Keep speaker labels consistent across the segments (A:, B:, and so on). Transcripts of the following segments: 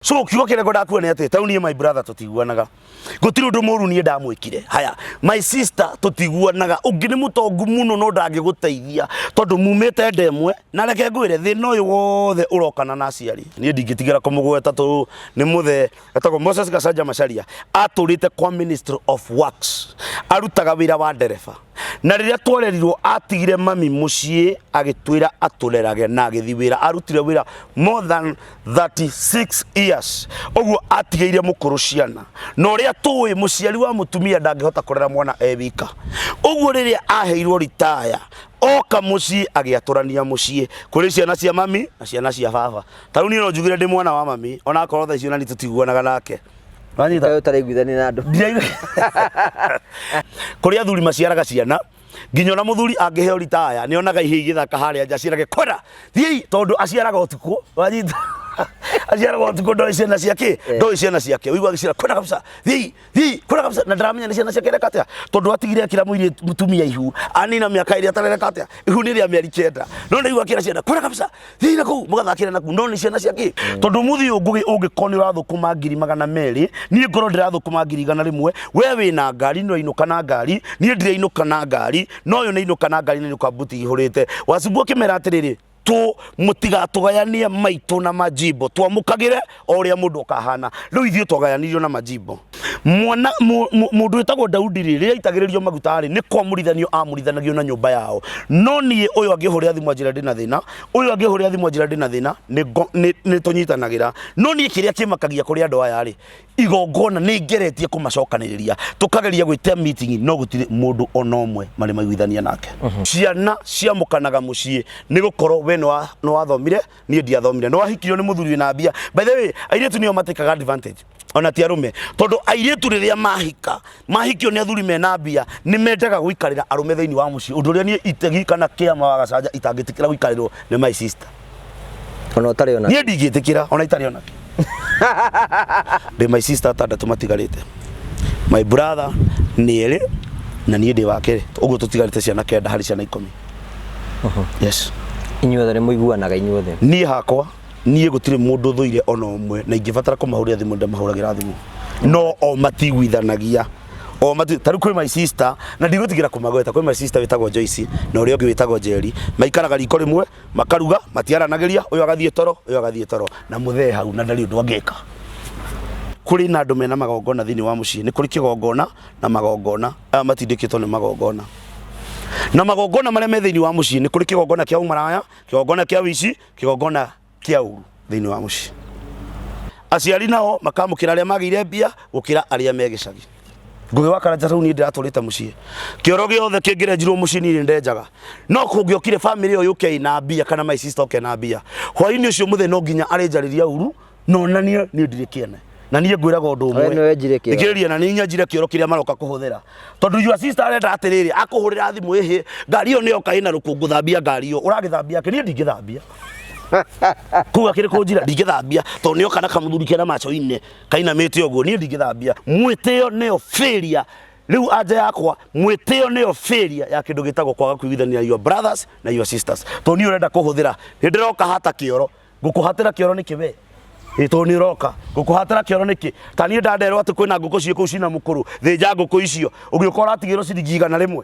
A: So kiugo kĩrĩa ngwendaga kuga nĩ atĩ tarĩu niĩ my brother tũtiguanaga, gũtirĩ ũndũ mũru niĩ ndamwĩkire. Haya, my sister tũtiguanaga, ũngĩ nĩ mũtongu mũno no ndangĩgũteithia tondũ mumĩte nda ĩmwe. Na reke ngwĩre thĩna ũyũ wothe ũrokana na aciari, niĩ ndingĩtigĩra kũmũgweta tondũ nĩ mũthee etagwo Moses Gachanja Macharia, atũrĩte kwa Ministry of Works, arutaga wĩra wa ndereba. Na rĩrĩa twarerirwo atigire mami mũciĩ agĩtwĩra atũrerage na agĩthiĩ wĩra, arutire wĩra more than 36 years ũguo atigĩire mũkũrũ ciana. Na ũrĩa tũĩ mũciari wa mũtumia ndangĩhota kũrera mwana e wika, ũguo rĩrĩa aheirwo ritaya oka mũciĩ agĩatũrania mũciĩ kũrĩ ciana cia mami na ciana cia baba. Ta rĩu niĩ no njugire ndĩ mwana wa mami, ona akorwo thaa ici ona niĩ tũtiguanaga nake. Wanyita?
B: Kaĩ ũtaraiguithania na andũ?
A: Kũrĩ athuri maciaraga ciana nginya ona mũthuri angĩheo ritaya nĩ onaga ihĩĩ igĩthaka harĩa nja ciĩrage kwenda thiĩi, tondũ aciaraga ũtukũ. Wanyita? Aciaraga ũtukũ, ndoĩ ciana ciake, ndoĩ ciana ciake, ũigua agĩciĩra kwenda kabisa, thiĩi thiĩi kwenda kabisa, na ndaramenya nĩ ciana ciake. Reka atĩa, tondũ atigire akĩra mũirĩtu mũtumia ihu anina mĩaka ĩrĩa atarereka atĩa, ihu nĩ rĩa mĩeri 9, no nĩ igua akĩra ciana kwenda kabisa, thiĩi na kũu mũgathakĩre na kũu, no nĩ ciana ciake. Tondũ mũthĩ ũyũ Ngũgĩ, ũngĩkorwo nĩ ũrathũkũma 200,000, niĩ ngorwo ndĩrathũkũma 100,000, we wĩna ngari nĩ ũrainũka na ngari, niĩ ndirainũka na ngari, no ũyũ nĩ ainũka na ngari na ainũka mbuti ihũrĩte. Wacumbu akĩmera atĩrĩrĩ, tũ mũtigatũgayanie maitũ na majimbo, twamũkagĩre o ũrĩa mũndũ akahana. Rĩu ithuĩ twagayanirio na majimbo. Mwana mũndũ wĩtagwo Daudi rĩ, rĩrĩa aitagĩrĩrio maguta rĩ, nĩ kwamũrithanio amũrithanagio na nyũmba yao. No niĩ ũyũ angĩhũrĩra thimũ anjĩre ndĩna thĩna, ũyũ angĩhũrĩra thimũ anjĩre ndĩna thĩna, nĩ tũnyitanagĩra. No niĩ kĩrĩa kĩmakagia kũrĩ andũ aya rĩ, igongona nĩ ngeretie kũmacokanĩrĩria, tũkageria gwĩta meeting, no gũtirĩ mũndũ ona ũmwe marĩ maiguithania nake. Ciana ciamũkanaga mũciĩ nĩ gũkorwo we nĩ wathomire, niĩ ndiathomire, nĩ wahikirio nĩ mũthuri wĩna mbia. By the way, airĩtu nĩo matĩkaga advantage ona ti arũme, tondũ airĩtu rĩrĩa mahika, mahikio nĩ athuri mena mbia, nĩ mendaga gũikarĩra arũme thĩinĩ wa mũciĩ, ũndũ ũrĩa niĩ itegi kana kĩama wa Gacanja itangĩtĩkĩra gũikarĩrwo nĩ my sister.
B: Ona ũtarĩ ona.
A: Niĩ ndingĩtĩkĩra ona itarĩ ona ndĩ my sister atandatũ matigarĩte, my brother nĩ erĩ na niĩ ndĩ wa kerĩ, ũguo tũtigarĩte ciana 9 harĩ ciana 10. Yes.
B: Inyuothe nĩ mũiguanaga inyuothe?
A: Niĩ hakwa, niĩ gũtirĩ mũndũ thũire ona ũmwe, na ingĩbatara kũmahũrĩra thimũ ndĩmahũragĩra thimũ, no o matiguithanagia o mati. Ta rĩu kwĩ my sister, na ndigũtigĩra kũmagweta, kwĩ my sister wĩtagwo Joyce na ũrĩa ũngĩ wĩtagwo Jerry, maikaraga riko rĩmwe makaruga, matiaranagĩria, ũyũ agathiĩ toro, ũyũ agathiĩ toro, na mũthee hau na ndarĩ ũndũ angĩka. Kũrĩ na andũ mena magongona thĩinĩ wa mũciĩ, nĩ kũrĩ kĩgongona na magongona, aya matindĩkĩtwo nĩ magongona na magongona marĩa me thĩinĩ wa mũciĩ. Nĩ kũrĩ kĩgongona kĩa ũmaraya, kĩgongona kĩa wĩici, kĩgongona kĩa ũru thĩinĩ wa mũciĩ. Aciari nao makamũkĩra arĩa magĩire mbia gũkĩra arĩa me gĩcagi. Ngũgĩ wa Karanja, rĩu niĩ ndĩratũrĩte mũciĩ, kĩoro gĩothe kĩngĩrenjirwo mũciĩ niĩ ndenjaga, no kũngĩokire famĩlĩ ĩyo yũke ĩna mbia kana my sister oke na mbia, hwainĩ ũcio mũthee no nginya arĩnjarĩria uru na onanie niĩ ndirĩ kĩene. Na niĩ ngwĩraga ũndũ
B: We
A: ũmwe.
B: nĩwe wenjire kĩoro.
A: Thikĩrĩria, na niĩ nyenjire kĩoro kĩrĩa maroka kũhũthĩra, tondũ your sister arenda atĩrĩrĩ, akũhũrĩra thimũ, ĩhĩ ngari ĩyo nĩyoka ĩna rũkũngũ, thambia ngari ĩyo. Ũragĩthambia kĩ? Niĩ ndingĩthambia kũu akĩrĩ kũnjira, ndingĩthambia tondũ nĩoka na kamũthuri kena maco-inĩ kainamĩte ũguo, niĩ ndingĩthambia. Mwĩtĩo nĩyo failure rĩu anja yakwa, mwĩtĩo nĩyo failure ya kĩndũ gĩtagwo kwaga kũiguithania your brothers na your sisters, tondũ niĩ ũrenda kũhũthĩra, nĩ ndĩroka hata kĩoro, ngũkũhatĩra kĩoro nĩkĩ we? Ĩ tondũ nĩ ũroka ngũkũhatĩra kĩoro nĩkĩ? Ta niĩ ndanderwo atĩ kwĩna ngũkũ ciĩ kũu cina mũkũrũ, thĩnja ngũkũ icio, ũgĩũka ũratigĩrwo ciringi 100.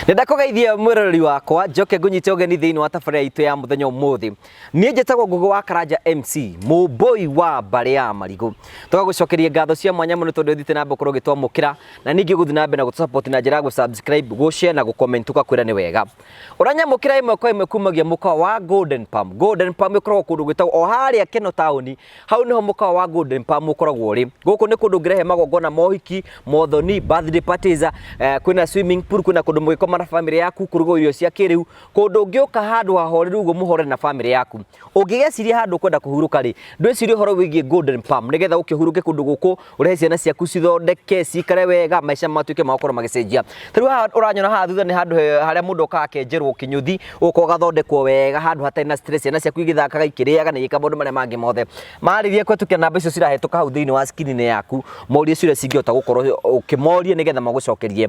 B: Nĩ ndakũgeithia mwĩroreri wakwa, njoke ngũnyite ũgeni thĩinĩ wa tabarĩra itũ ya mũthenya ũmũthĩ. Niĩ njĩtagwo Ngũgĩ wa Karanja MC, mũmbũi wa mbarĩ ya Marigũ. Tũgagũcokeria ngatho cia mwanya mũno tondũ ũthiĩte na mbere gũkorwo ũgĩtwamũkĩra na ningĩ gũthiĩ na mbere na gũtũ-support na njĩra ya gũ-subscribe, gũ-share na gũ-comment, tũgakwĩra nĩ wega. Ũranyamũkĩra ĩmwe kwa ĩmwe kumagia mũkawa wa Golden Palm. Golden Palm ĩkoragwo kũndũ gwĩtagwo o harĩa Keno taũni, hau nĩho mũkawa wa Golden Palm ũkoragwo ũrĩ. Gũkũ nĩ kũndũ ũngĩrehe magongona ma ũhiki, mothoni, birthday parties, kwĩna swimming pool, kwĩna kũndũ mũgĩkoma. na bamĩrĩ yaku, kũrugwo irio cia kĩrĩu, kũndũ ũngĩũka handũ hahoreru ũguo mũhorere na bamĩrĩ yaku. Ũngĩgeciria handũ ũkwenda kũhurũka rĩ, ndwĩcirie ũhoro wĩgiĩ Golden Palm nĩgetha ũke ũhurũke kũndũ gũkũ, ũrehe ciana ciaku cithondeke, cikare wega, maica matuĩke ma gũkorwo magĩcenjia. Ta rĩu haha ũranyona haha thutha nĩ handũ harĩa mũndũ okaga akenjerwo kĩnyũthi, ũgoka ũgathondekwo wega handũ hatarĩ na stress, ciana ciaku igĩthakaga, ikĩrĩaga na igĩka maũndũ marĩa mangĩ mothe. Marĩria kũhetũkĩra namba icio cirahĩtũka hau thĩinĩ wa screen yaku, morie ciũria cingĩhota gũkorwo ũkĩmoria nĩgetha magũcokerie.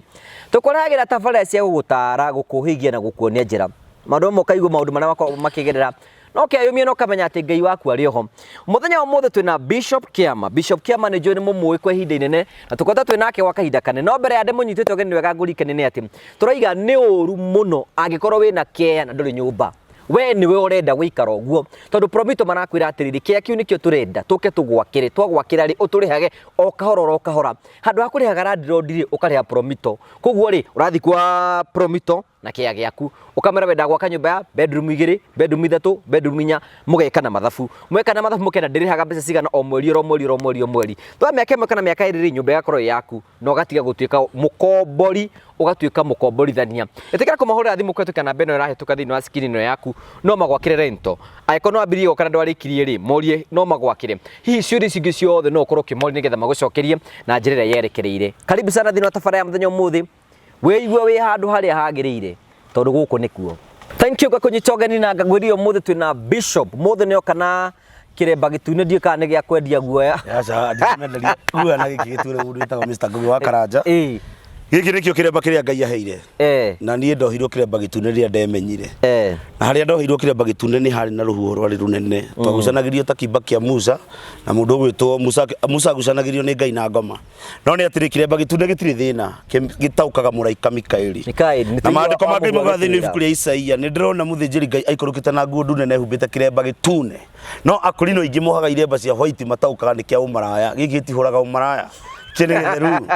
B: Tũkũrehagĩra tabarĩra cia gũgũtara, gũkũhĩgia na gũkuonia njĩra. Maũndũ mamwe ũkaigua maũndũ marĩa makoragwo makĩgerera no keyũmia na ũkamenya atĩ Ngai waku arĩ oho. Mũthenya wa ũmũthĩ twĩna Bishop Kĩama. Bishop Kĩama nĩ njũĩ nĩ mũmũĩ kwa ihinda inene na tũkoretwo twĩ nake gwa kahinda kanene. No mbere ya ndĩmũnyitĩte ũgeni wega ngũririkanie nĩ atĩ tũraiga nĩ ũru mũno angĩkorwo wĩna kĩea na ndũrĩ nyũmba. We nĩwe ũrenda gũikara ũguo tondũ Promito marakwĩra atĩrĩrĩ, kĩea kĩu nĩkĩo tũrenda tũke tũgwakĩre, twagwakĩra rĩ ũtũrĩhage o kahora oro kahora. Handũ ha kũrĩhaga landlord rĩ ũkarĩha Promito. Koguo rĩ ũrathiĩ kwa Promito na kĩea gĩaku ũkamera wenda gwaka nyũmba ya bedroom igĩrĩ, bedroom ithatũ, bedroom inya, mũgeka na mathabu. Mweka na mathabu mũkena ndĩrĩhaga mbeca cigana o mweri oro mweri oro mweri o mweri. Thutha wa mĩaka ĩmwe kana mĩaka ĩrĩ rĩ nyũmba ĩgakorwo ĩ yaku na ũgatiga gũtuĩka mũkombori ũgatuĩka mũkomborithania. Ĩtĩkĩra kũmahũrĩra thimũ kũhetũkĩra namba ĩno ĩrahĩtũka thĩinĩ wa screen ĩno yaku no magwakĩre rental. Angĩkorwo nĩ wambĩrĩirie gwaka na ndwarĩkirie rĩ, morie no magwakĩre. Hihi ciũria ici ingĩ ciothe no ũkorwo ũkĩmoria nĩgetha magũcokerie na njĩra ĩrĩa yerekereire. Karibu sana thĩinĩ wa tabarĩra ya mũthenya ũmũthĩ. Wĩigue wĩ handũ harĩa hagĩrĩire tondũ gũkũ nĩkuo. Thank you ngakũnyita ũgeni na ngagwĩria ũmũthĩ twĩna Bishop. Mũthĩ nĩ oka na kĩremba gĩtune ndiũĩ kana nĩ gĩa kwendia guoya.
A: Aca ndikĩmenderia guoya na gĩkĩ gĩtune mũndũ wĩtagwo Mr. Ngugi wa Karanja.
B: Ĩĩ.
A: Gĩkĩ nĩkĩo kĩremba kĩrĩa Ngai aheire. Na niĩ ndohirwo kĩremba gĩtune rĩrĩa ndemenyire. Na harĩa ndohirwo kĩremba gĩtune nĩ harĩ na rũhuho rwarĩ rũnene. Twagucanagĩrio ta kimba kĩa Musa na mũndũ ũgwĩtwo Musa, Musa agucanagĩrio nĩ Ngai na ngoma. No nĩ atĩrĩ kĩremba gĩtune gĩtirĩ thĩna, gĩtaũkaga mũraika Mikaeli.
B: Mikaeli, nĩ
A: Na maandĩko ma Ngai
B: tũiguaga
A: maugaga thĩinĩ
B: agĩtwĩra.
A: ibuku rĩa Isaia, nĩ ndĩrona mũthĩnjĩri Ngai aikũrũkĩte na nguo ndune na ehumbĩte kĩremba gĩtune. No akorino aingĩ mohaga iremba cia white mataũkaga nĩ kĩa ũmaraya. Gĩkĩ gĩtihũraga ũmaraya. Kĩ nĩ gĩtheru.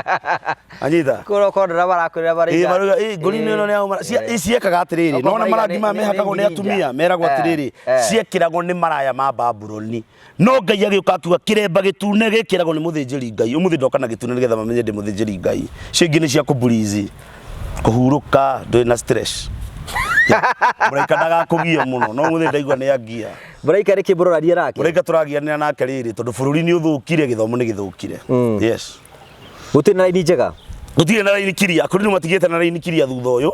A: Anyita?
B: Kũrĩa ũkorwo ndũra marakwĩra
A: Ĩĩ
B: maraiga.
A: marauga ĩĩ ngũri ĩno nĩ ya ũmaraya. Ciekaga atĩrĩrĩ,
B: Okorwo
A: nona
B: maraiga
A: marangi maya
B: nĩ
A: mehakagwo nĩ
B: ngirinja.
A: atumia, meragwo atĩrĩrĩ, ciekĩragwo nĩ maraya ma Babuloni. No Ngai agĩũka akiuga kĩremba gĩtune gĩkĩragwo nĩ mũthĩnjĩri Ngai. Ũmũthĩ ndoka na gĩtune nĩgetha mamenye ndĩ mũthĩnjĩri Ngai. Icio ingĩ nĩ cia kũburizi, kũhurũka, ndũrĩ na stress. Mũraika ndagakũgie mũno, no ũmũthĩ ndaigua nĩ angia.
B: Mũraika nĩ kĩ mũroraria nake?
A: Mũraika tũragianĩra nake rĩrĩ tondũ bũrũri nĩ ũthũkire, gĩthomo nĩ gĩthũkire. Yes.
B: Gũtirĩ na raini njega.
A: Gũtirĩ na raini kiria, akũrinũ matigĩte na raini kiria thutha ũyũ,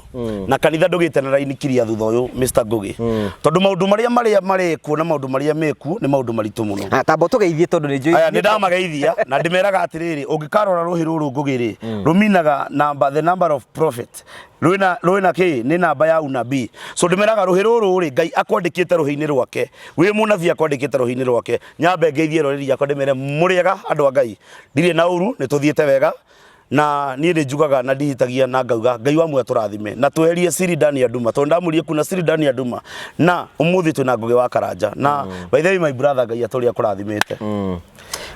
A: na kanitha ndũgĩte na raini kiria thutha ũyũ, Mr. Ngugi. Tondũ maũndũ marĩa marĩa marekwo na maũndũ marĩa mekuo nĩ maũndũ maritũ mũno.
B: Ah, tamba ũtũgeithie tondũ nĩ njũĩ.
A: Aya nĩ ndamageithia na ndĩmeraga atĩrĩrĩ, ũngĩkarora rũhĩ rũrũ Ngugi rĩ, rũminaga number, the number of prophet. Rwĩna rwĩna kĩ nĩ namba ya unabii. So ndĩmeraga rũhĩ rũrũ rĩ, Ngai akwandĩkĩte rũhĩ-inĩ rwake. Wĩ mũnabii akwandĩkĩte rũhĩ-inĩ rwake. Nyambe ngeithie rũrĩrĩ akwa ndĩmere mũrĩega andũ a Ngai. Ndirĩ na ũru, nĩ tũthiĩte wega. Na niĩ nĩ njugaga na ndihĩtagia na ngauga Ngai wa muoyo tũrathime na tweherie siri ndani ya nduma tondũ ndamũrie kuna siri ndani ya nduma na ũmũthĩ twĩna Ngũgĩ wa Karanja na by the way my brother Ngai atũrĩa akũrathimĩte.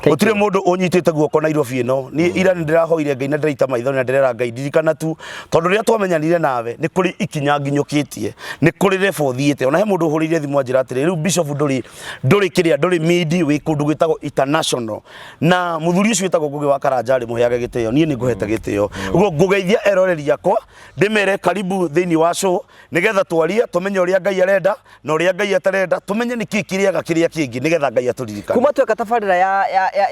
A: Gũtirĩ mũndũ ũnyitĩte guoko Nairobi ĩno. Niĩ ira nĩ ndĩrahoire Ngai na ndĩraita maitho na ndĩrera Ngai ndirikana tu tondũ rĩrĩa twamenyanire nawe nĩ kũrĩ ikinya nginyũkĩtie, nĩ kũrĩ level thiĩte. Ona he mũndũ ũhũrĩire thimũ anjĩra atĩrĩ, rĩu Bishop ndũrĩ ndũrĩ kĩrĩa ndũrĩ midi wĩ kũndũ gwĩtagwo international na mũthuri ũcio wĩtagwo Ngũgĩ wa Karanja rĩ mũheage gĩtĩo niĩ nĩ ngũhete gĩtĩo ũguo ngũgeithia eroreri akwa ndĩmere karibu thĩinĩ wa show nĩgetha twarie tũmenye ũrĩa Ngai arenda na ũrĩa Ngai atarenda tũmenye nĩkĩ kĩrĩaga kĩrĩa kĩngĩ nĩgetha Ngai atũririkane.
B: Kuma tweka tabarĩra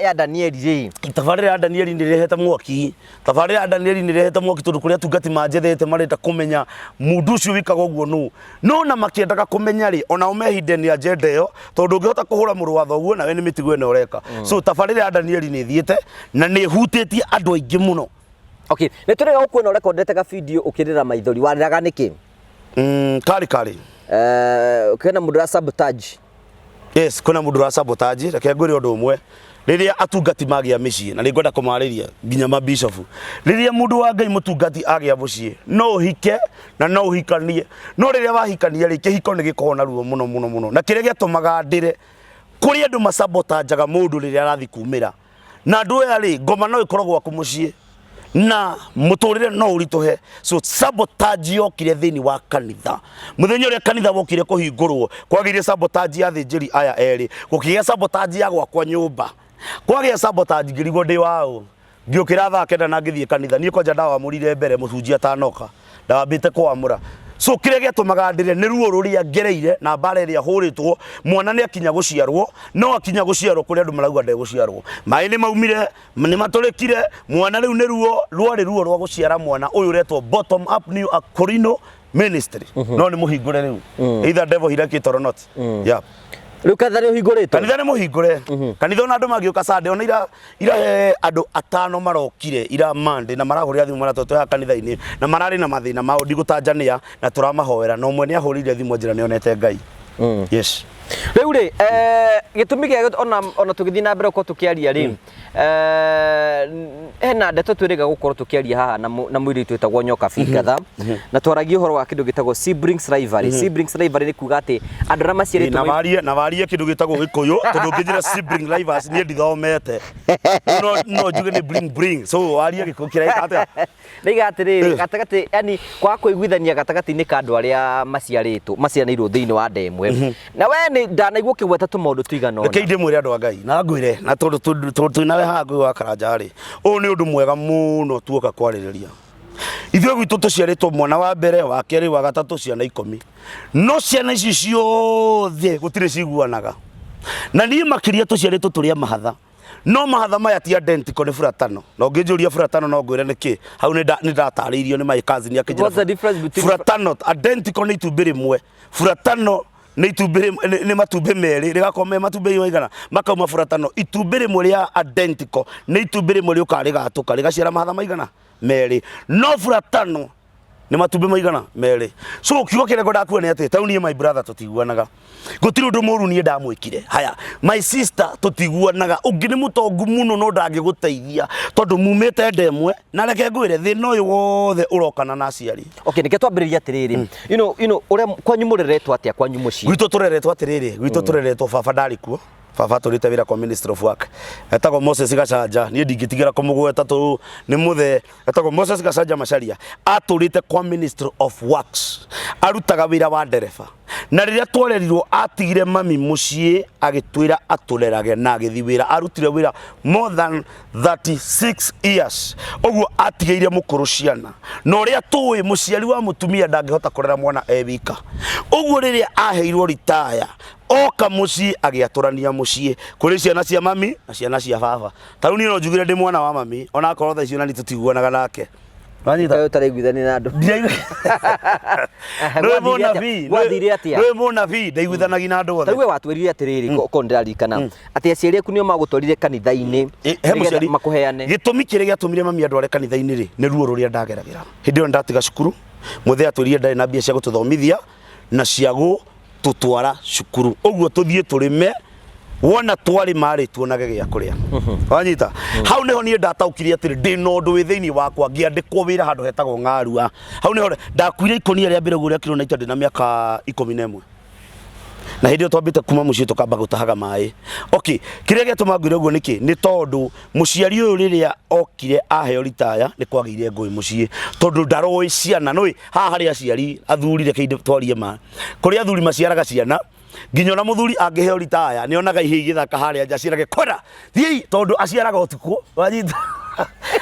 B: ya Danieli rĩ,
A: Tabarĩra ya Danieli nĩ ĩrehete mwaki. Tabarĩra ya Danieli nĩ ĩrehete mwaki tondũ kũrĩ atungati manjethete marenda kũmenya mũndũ ũcio wĩkaga ũguo nũ. No na makĩendaga kũmenya rĩ, onao me hidden agenda ĩyo tondũ ndũngĩhota kũhũra mũrũ wa thoguo nawe nĩ mĩtigo ĩno ũreka. So tabarĩra ya Danieli nĩ ĩthiĩte na nĩ ĩhutĩtie andũ aingĩ mũno.
B: Okay, nĩ tũrĩga gũkuona ũrekondete ga video ũkĩrĩra maithori, warĩraga nĩkĩ?
A: Karĩ karĩ.
B: Kwĩna mũndũ ũra sabotage.
A: Yes, kwĩna mũndũ ũra sabotage. Reke ngwĩre ũndũ ũmwe. Rĩrĩa atungati magĩa mĩciĩ, na nĩngwenda kũmarĩria nginya mabishofu. Rĩrĩa mũndũ wa Ngai mũtungati agĩa mũciĩ, no ũhike na no ũhikanie. No rĩrĩa wahikania rĩ, kĩhiko nĩ gĩkoragwo na ruo mũno mũno mũno. Na kĩrĩa gĩatũmaga ndĩre, kũrĩ andũ masabotajaga mũndũ rĩrĩa arathiĩ kumĩra. Na andũ aya rĩ, ngoma no ĩkorwo gwaku mũciĩ na mũtũrĩre no ũritũhe. So sabotage yokire thĩinĩ wa kanitha. Mũthenya ũrĩa kanitha wokire kũhingũrwo, kwagĩire sabotage ya athĩnjĩri aya erĩ, gũkĩgĩa sabotage ya gwakwa nyũmba. Kwagĩa sabotage ngĩrigwo ndĩ waũ. Ngĩũkĩra thaa kenda na ngĩthiĩ kanitha. Niĩ kwanja ndawamũrire mbere mũhunjia atanoka. Ndawambĩte kũwamũra. So kĩrĩa gĩatũmaga ndĩre nĩ ruo rũrĩa ngereire na mbara ĩrĩa hũrĩtwo. Mwana nĩ akinya gũciarwo, no akinya gũciarwo kũrĩ andũ marauga ndegũciarwo. Maĩ nĩ maumire, nĩ matũrĩkire, mwana rĩu nĩ ruo, rwarĩ ruo rwa gũciara mwana ũyũ ũretwo Bottom Up New Akorino Ministry. No nĩ mũhingũre rĩu. Either devil he like it or not. Yeah.
B: Rĩu kanitha nĩ ũhingũrĩtwo?
A: Kanitha nĩ mũhingũre. Kanitha ona andũ mangĩũka Sunday, ona ira ira he andũ atano marokire ira Monday na marahũrĩra thimũ maratwĩra twĩ haha kanitha-inĩ na mararĩ na mathĩna mao ndigũtanjania na tũramahoera na ũmwe nĩ ahũrĩire thimũ anjĩra nĩ onete Ngai. Yes.
B: Rĩu rĩ, gĩtũmi gĩa ona tũgĩthiĩ na mbere gũkorwo tũkĩaria rĩ, hena ndeto twĩrĩga gũkorwo tũkĩaria haha na mũirĩtu wĩtagwo Nyoka Bingatha, na twaragia ũhoro wa kĩndũ gĩtagwo siblings rivalry. Siblings rivalry nĩ kuga atĩ andũ arĩa maciarĩtwo
A: Na warie kĩndũ gĩtagwo gĩkũyũ tondũ ũngĩnjĩra sibling rivals niĩ ndithomete. No njuge nĩ bling bling. So warie gĩkũyũ kĩraika atĩa?
B: Ndaiga atĩrĩrĩ, gatagatĩ, yani kwaga kũiguithania gatagatĩ-inĩ ka andũ arĩa maciarĩtwo maciaranĩirwo thĩinĩ wa nda ĩmwe. Na we nĩ ndanaigua ũkĩgweta tũmaũndũ tũigana
A: ũna. Reke ndĩmwĩre andũ a Ngai na ngwĩre na tondũ twĩ nawe haha Ngũgĩ wa Karanja rĩ, ũyũ nĩ ũndũ mwega mũno tuoka kwarĩrĩria. Ithuĩ gwitũ tũciarĩtwo mwana wa mbere, wa kerĩ, wa gatatũ, ciana ikũmi. No ciana ici ciothe gũtirĩ ciguanaga. Na niĩ makĩria tũciarĩtwo tũrĩ a mahatha. No mahatha maya ti identical, nĩ buratano. Na ũngĩnjũria buratano no ngwĩre nĩkĩ. Hau nĩ ndatarĩirio nĩ my cousin akĩnjĩra.
B: What's the difference between
A: buratano? Identical nĩ itumbĩ rĩmwe. Buratano nĩ itumbĩ nĩ matumbĩ merĩ, rĩgakorwo me matumbĩ maigana makauma buratano. Itumbĩ rĩmwe rĩa identical nĩ itumbĩ rĩmwe rĩũkaga rĩgatũka rĩgaciara mahatha maigana merĩ. No buratano nĩ matumbĩ maigana merĩ. So kiugo kĩrĩa ngwendaga kuga nĩ atĩ ta rĩu niĩ my brother tũtiguanaga, gũtirĩ ũndũ mũru niĩ ndamwĩkire. Haya, my sister tũtiguanaga, ũngĩ nĩ mũtongu mũno no ndangĩgũteithia tondũ mumĩte nda ĩmwe. Na reke ngwĩre thĩna ũyũ wothe ũrokana na aciari.
B: Okay, nĩkĩo twambĩrĩria atĩrĩrĩ, ũrĩa kwanyu mũreretwo atĩa kwanyu mũciĩ?
A: Gwitũ tũreretwo atĩrĩrĩ, gwitũ tũreretwo baba ndarĩ kuo. Baba atũrĩte wĩra kwa Ministry of Work. Etagwo Moses Gacanja, niĩ ndingĩtigĩra kũmũgweta tondũ nĩ mũthee. Etagwo Moses Gacanja Macharia, atũrĩte kwa Ministry of Works. Arutaga wĩra wa ndereba. Na rĩrĩa twarerirwo atigire mami mũciĩ agĩtwĩra atũrerage na agĩthiĩ wĩra. Arutire wĩra more than 36 years. Ũguo atigĩire mũkũrũ ciana. Na ũrĩa tũĩ mũciari wa mũtumia ndangĩhota kũrera mwana e wika. Ũguo rĩrĩa aheirwo ritaya oka mũciĩ agĩatũrania mũciĩ kũrĩ ciana cia mami na ciana cia baba. Ta rĩu niĩ no njugire ndĩ mwana wa mami ona akorwo thaa ici ona niĩ tũtiguanaga nake. Wanyita?
B: Kaĩ ũtaraiguithania na andũ?
A: Nĩwe mũnabii.
B: Gwathire atĩa?
A: Nĩwe mũnabii ndaiguithanagia na andũ
B: Ta
A: othe.
B: rĩu we watwĩrire atĩrĩrĩ, okorwo nĩndĩraririkana, atĩ aciari aku nĩo magũtwarire kanitha-inĩ
A: He
B: nĩgetha
A: mũciari
B: makũheane.
A: Gĩtũmi kĩrĩa gĩatũmire mami andware kanitha-inĩ rĩ, nĩ ruo rũrĩa ndageragĩra. Hĩndĩ ĩyo ndatiga cukuru, mũthee atwĩrire ndarĩ na mbia cia gũtũthomithia na cia gũtũtwara cukuru. Ũguo tũthiĩ tũrĩme, wona twarĩma rĩ tuonage gĩa kũrĩa. Wanyita? Hau nĩho niĩ ndataũkire atĩrĩ ndĩna ũndũ wĩ thĩinĩ wakwa, ngĩandĩkwo wĩra handũ hetagwo Ng'arua. Hau nĩho ndakuire ikũnia rĩa mbere ũguo rĩa kiro 90 ndĩna mĩaka 11. Na hĩndĩ ĩyo twambĩte kuma mũciĩ tũkamba gũtahaga maĩ. Okay, kĩrĩa gĩatũma ngwĩre ũguo nĩkĩ? Nĩ tondũ mũciari ũyũ rĩrĩa okire aheo ritaya nĩ kwagĩire ngũĩ mũciĩ tondũ ndaroĩ ciana. Nĩũĩ haha harĩ aciari athuri, reke twarie ma, kũrĩ athuri maciaraga ciana nginya ona mũthuri angĩheo ritaya nĩ onaga ihĩĩ igĩthaka harĩa nja ciĩrage kwenda thiĩi, tondũ aciaraga ũtukũ. Wanyita?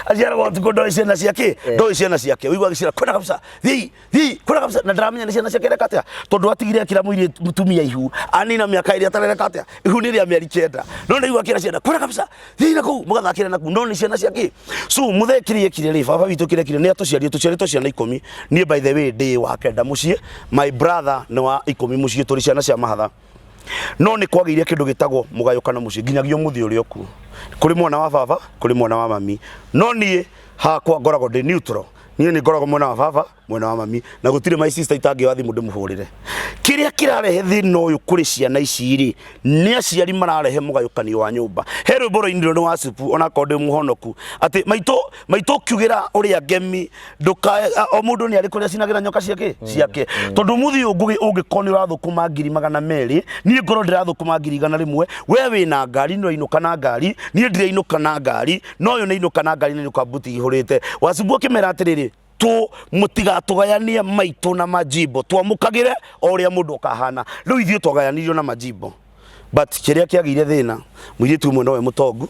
A: Aciaraga ũtukũ, ndoĩ ciana ciake, ndoĩ ciana ciake, ũigua agĩciĩra kwenda kabisa, thiĩi thiĩi kwenda kabisa, na ndaramenya nĩ ciana ciake areka atĩa, tondũ atigire akĩra mũirĩtu mũtumia ihu anina mĩaka ĩrĩa atarereka atĩa, ihu nĩ rĩa mĩeri 9, no ndaigua akĩra ciana kwenda kabisa, thiĩi na kũu mũgathakĩre na kũu, no nĩ ciana ciake. So mũthee kĩrĩa ekire rĩ, baba witũ kĩrĩa ekire nĩ atũciarire, tũciarĩtwo ciana 10. Niĩ by the way ndĩ wa kenda mũciĩ, my brother nĩ wa 10 mũciĩ, tũrĩ ciana cia mahatha. No nĩ kwagĩire kĩndũ gĩtagwo mũgayũkano mũciĩ nginyagia ũmũthĩ ũrĩa ũkuo. Kũrĩ mwana wa baba, kũrĩ mwana wa mami. No niĩ hakwa ngoragwo ndĩ neutral. Niĩ nĩ ngoragwo mwena wa baba, mwena wa mami, na gũtirĩ my sister itangĩoya thimũ ndĩmũhũrĩre. Kĩrĩa kĩrarehe thĩna ũyũ kũrĩ ciana ici rĩ, nĩ aciari mararehe mũgayũkanio wa nyũmba. He rwĩmbo rwainirwo nĩ Wacupu onakorwo ndĩ mũhonoku, atĩ maitũ maitũ ũkiugĩra ũrĩa ngemi ndũkae, o mũndũ nĩ arĩ kũrĩa acinagĩra nyoka ciake ciake. Tondũ ũmũthĩ ũyũ Ngũgĩ ũngĩkorwo nĩ ũrathũkũma ngiri 200, niĩ ngorwo ndĩrathũkũma ngiri 100, we wĩna ngari nĩ ũrainũka na ngari, niĩ ndirainũka na ngari, no ũyũ nĩ ainũka na ngari na ainũka mbuti ihũrĩte. Wacupu akĩmera atĩrĩrĩ, tu mũtigatũgayanie maitũ na majimbo, twamũkagĩre o ũrĩa mũndũ akahana. Rĩu ithuĩ twagayanirio na majimbo, but kĩrĩa kĩagĩire thĩna, mũirĩtu ũmwe nowe mũtongu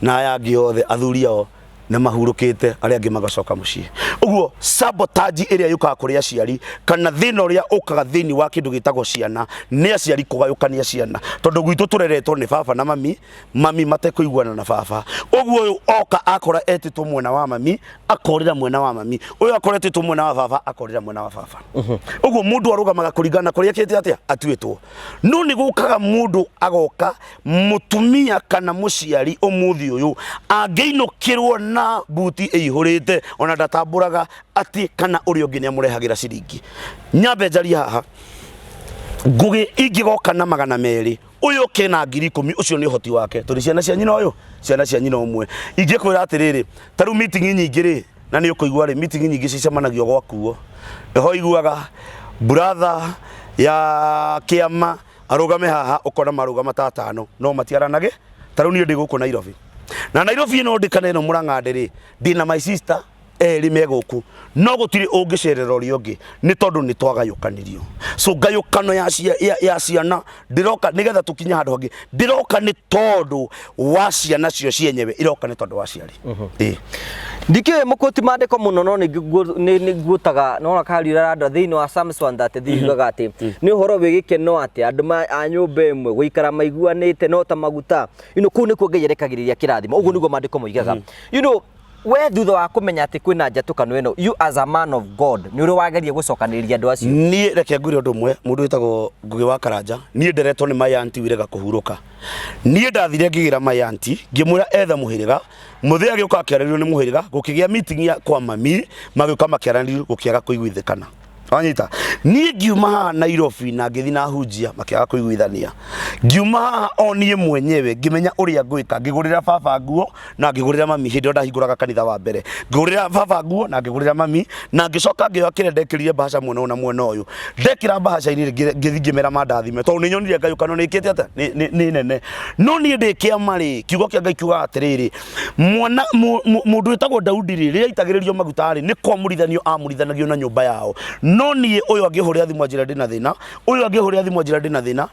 A: na aya angĩ othe athuri ao Nĩ mahurũkĩte, arĩa angĩ magacoka mũciĩ. Ũguo sabotage ĩrĩa yũkaga kũrĩ aciari kana thĩna ũrĩa ũkaga thĩinĩ wa kĩndũ gĩtagwo ciana nĩ aciari kũgayũkania ciana, tondũ gwitũ tũreretwo nĩ baba na mami, mami matekũiguana na baba. Ũguo ũyũ oka akora etĩtwo mwena wa mami akorĩra mwena wa mami, ũyũ akora etĩtwo mwena wa baba akorĩra mwena wa baba. Ũguo mũndũ arũgamaga kũringana na kũrĩa ekĩte atĩa atuĩtwo. No nĩ gũkaga mũndũ agoka mũtumia kana mũciari ũmũthĩ ũyũ angĩinũkĩrwo na buti ĩihũrĩte ona ndatambũraga atĩ kana ũrĩa ũngĩ nĩ amũrehagĩra ciringi. Nyambe njarie haha, Ngũgĩ ingĩgoka na 200 ũyũ ũke na 10,000, ũcio nĩ ũhoti wake. Tũrĩ ciana cia nyina ũyũ, ciana cia nyina ũmwe. Ingĩkwĩra atĩrĩrĩ, ta rĩu meeting nyingĩ rĩ, na nĩ ũkũigua rĩ, meeting nyingĩ cicemanagio gwakuo. Nĩho iguaga brother ya kĩama arũgame haha, ũkona marũgama ta atano no matiaranage. Ta rĩu niĩ ndĩ gũkũ Nairobi, na Nairobi ĩno ndĩ kana ĩno Mũrang'a ndĩ rĩ, ndĩna my sister erĩ me gũkũ, no gũtirĩ ũngĩcerera ũrĩa ũngĩ nĩ tondũ nĩ twagayũkanirio. So ngayũkano ya ciana ndĩroka nĩgetha tũkinye handũ hangĩ, ndĩroka nĩ tondũ wa ciana cio cienyewe, iroka nĩ tondũ wa aciari. Ĩĩ.
B: Ndikĩũĩ mũkũti maandĩko mũno, no nĩ nguotaga nona kariũra randwa thĩinĩ wa Psalms 133 yugaga atĩ nĩ ũhoro wĩ gĩkeno atĩ andũ a nyũmba ĩmwe gũikara maiguanĩte no ta maguta. Kũu nĩkuo Ngai arekagĩrĩria kĩrathimo. Ũguo nĩguo maandĩko moigaga. We thutha wa kũmenya atĩ kwĩna njatũkano ĩno, you as a man of God, nĩ ũrĩ wageria gũcokanĩrĩria andũ acio?
A: Niĩ reke ngwĩre ũndũ ũmwe, mũndũ wĩtagwo Ngũgĩ wa Karanja, niĩ nderetwo nĩ my auntie wĩrega kũhurũka. Niĩ ndathire ngĩgĩra my auntie, ngĩmwĩra ethe mũhĩrĩga, mũthee agĩũka akĩaranĩrio nĩ mũhĩrĩga, gũkĩgĩa meeting ya kwa mami, magĩũka makĩaranĩrio gũkĩaga kũiguithĩkana. Wanyita? Niĩ ngiuma haha Nairobi na ngĩthiĩ na hunjia makĩaga kũiguithania. Ngiuma haha o niĩ mwenyewe ngĩmenya ũrĩa ngwĩka, ngĩgũrĩra baba nguo na ngĩgũrĩra mami hĩndĩ ĩyo ndahingũraga kanitha wa mbere. Ngĩgũrĩra baba nguo na ngĩgũrĩra mami na ngĩcoka ngĩoya kĩrĩa ndekĩrire mbahaca mwena ũyũ na mwena ũyũ. Ndekĩra mbahaca-inĩ ngĩthiĩ ngĩmera mandathime tondũ nĩ nyonire ngayũkano nĩ ĩkĩte atĩa? Nĩ nene. No niĩ ndĩ kĩama rĩ, kiugo kĩa Ngai kiugaga atĩrĩrĩ, mwana mũndũ wĩtagwo Daudi rĩ, rĩrĩa aitagĩrĩrio maguta rĩ, nĩ kwamũrithanio amũrithanagio na nyũmba yao. No niĩ ũyũ angĩhũrĩra thimũ anjĩre ndĩna thĩna, ũyũ angĩhũrĩra thimũ anjĩre ndĩna thĩna,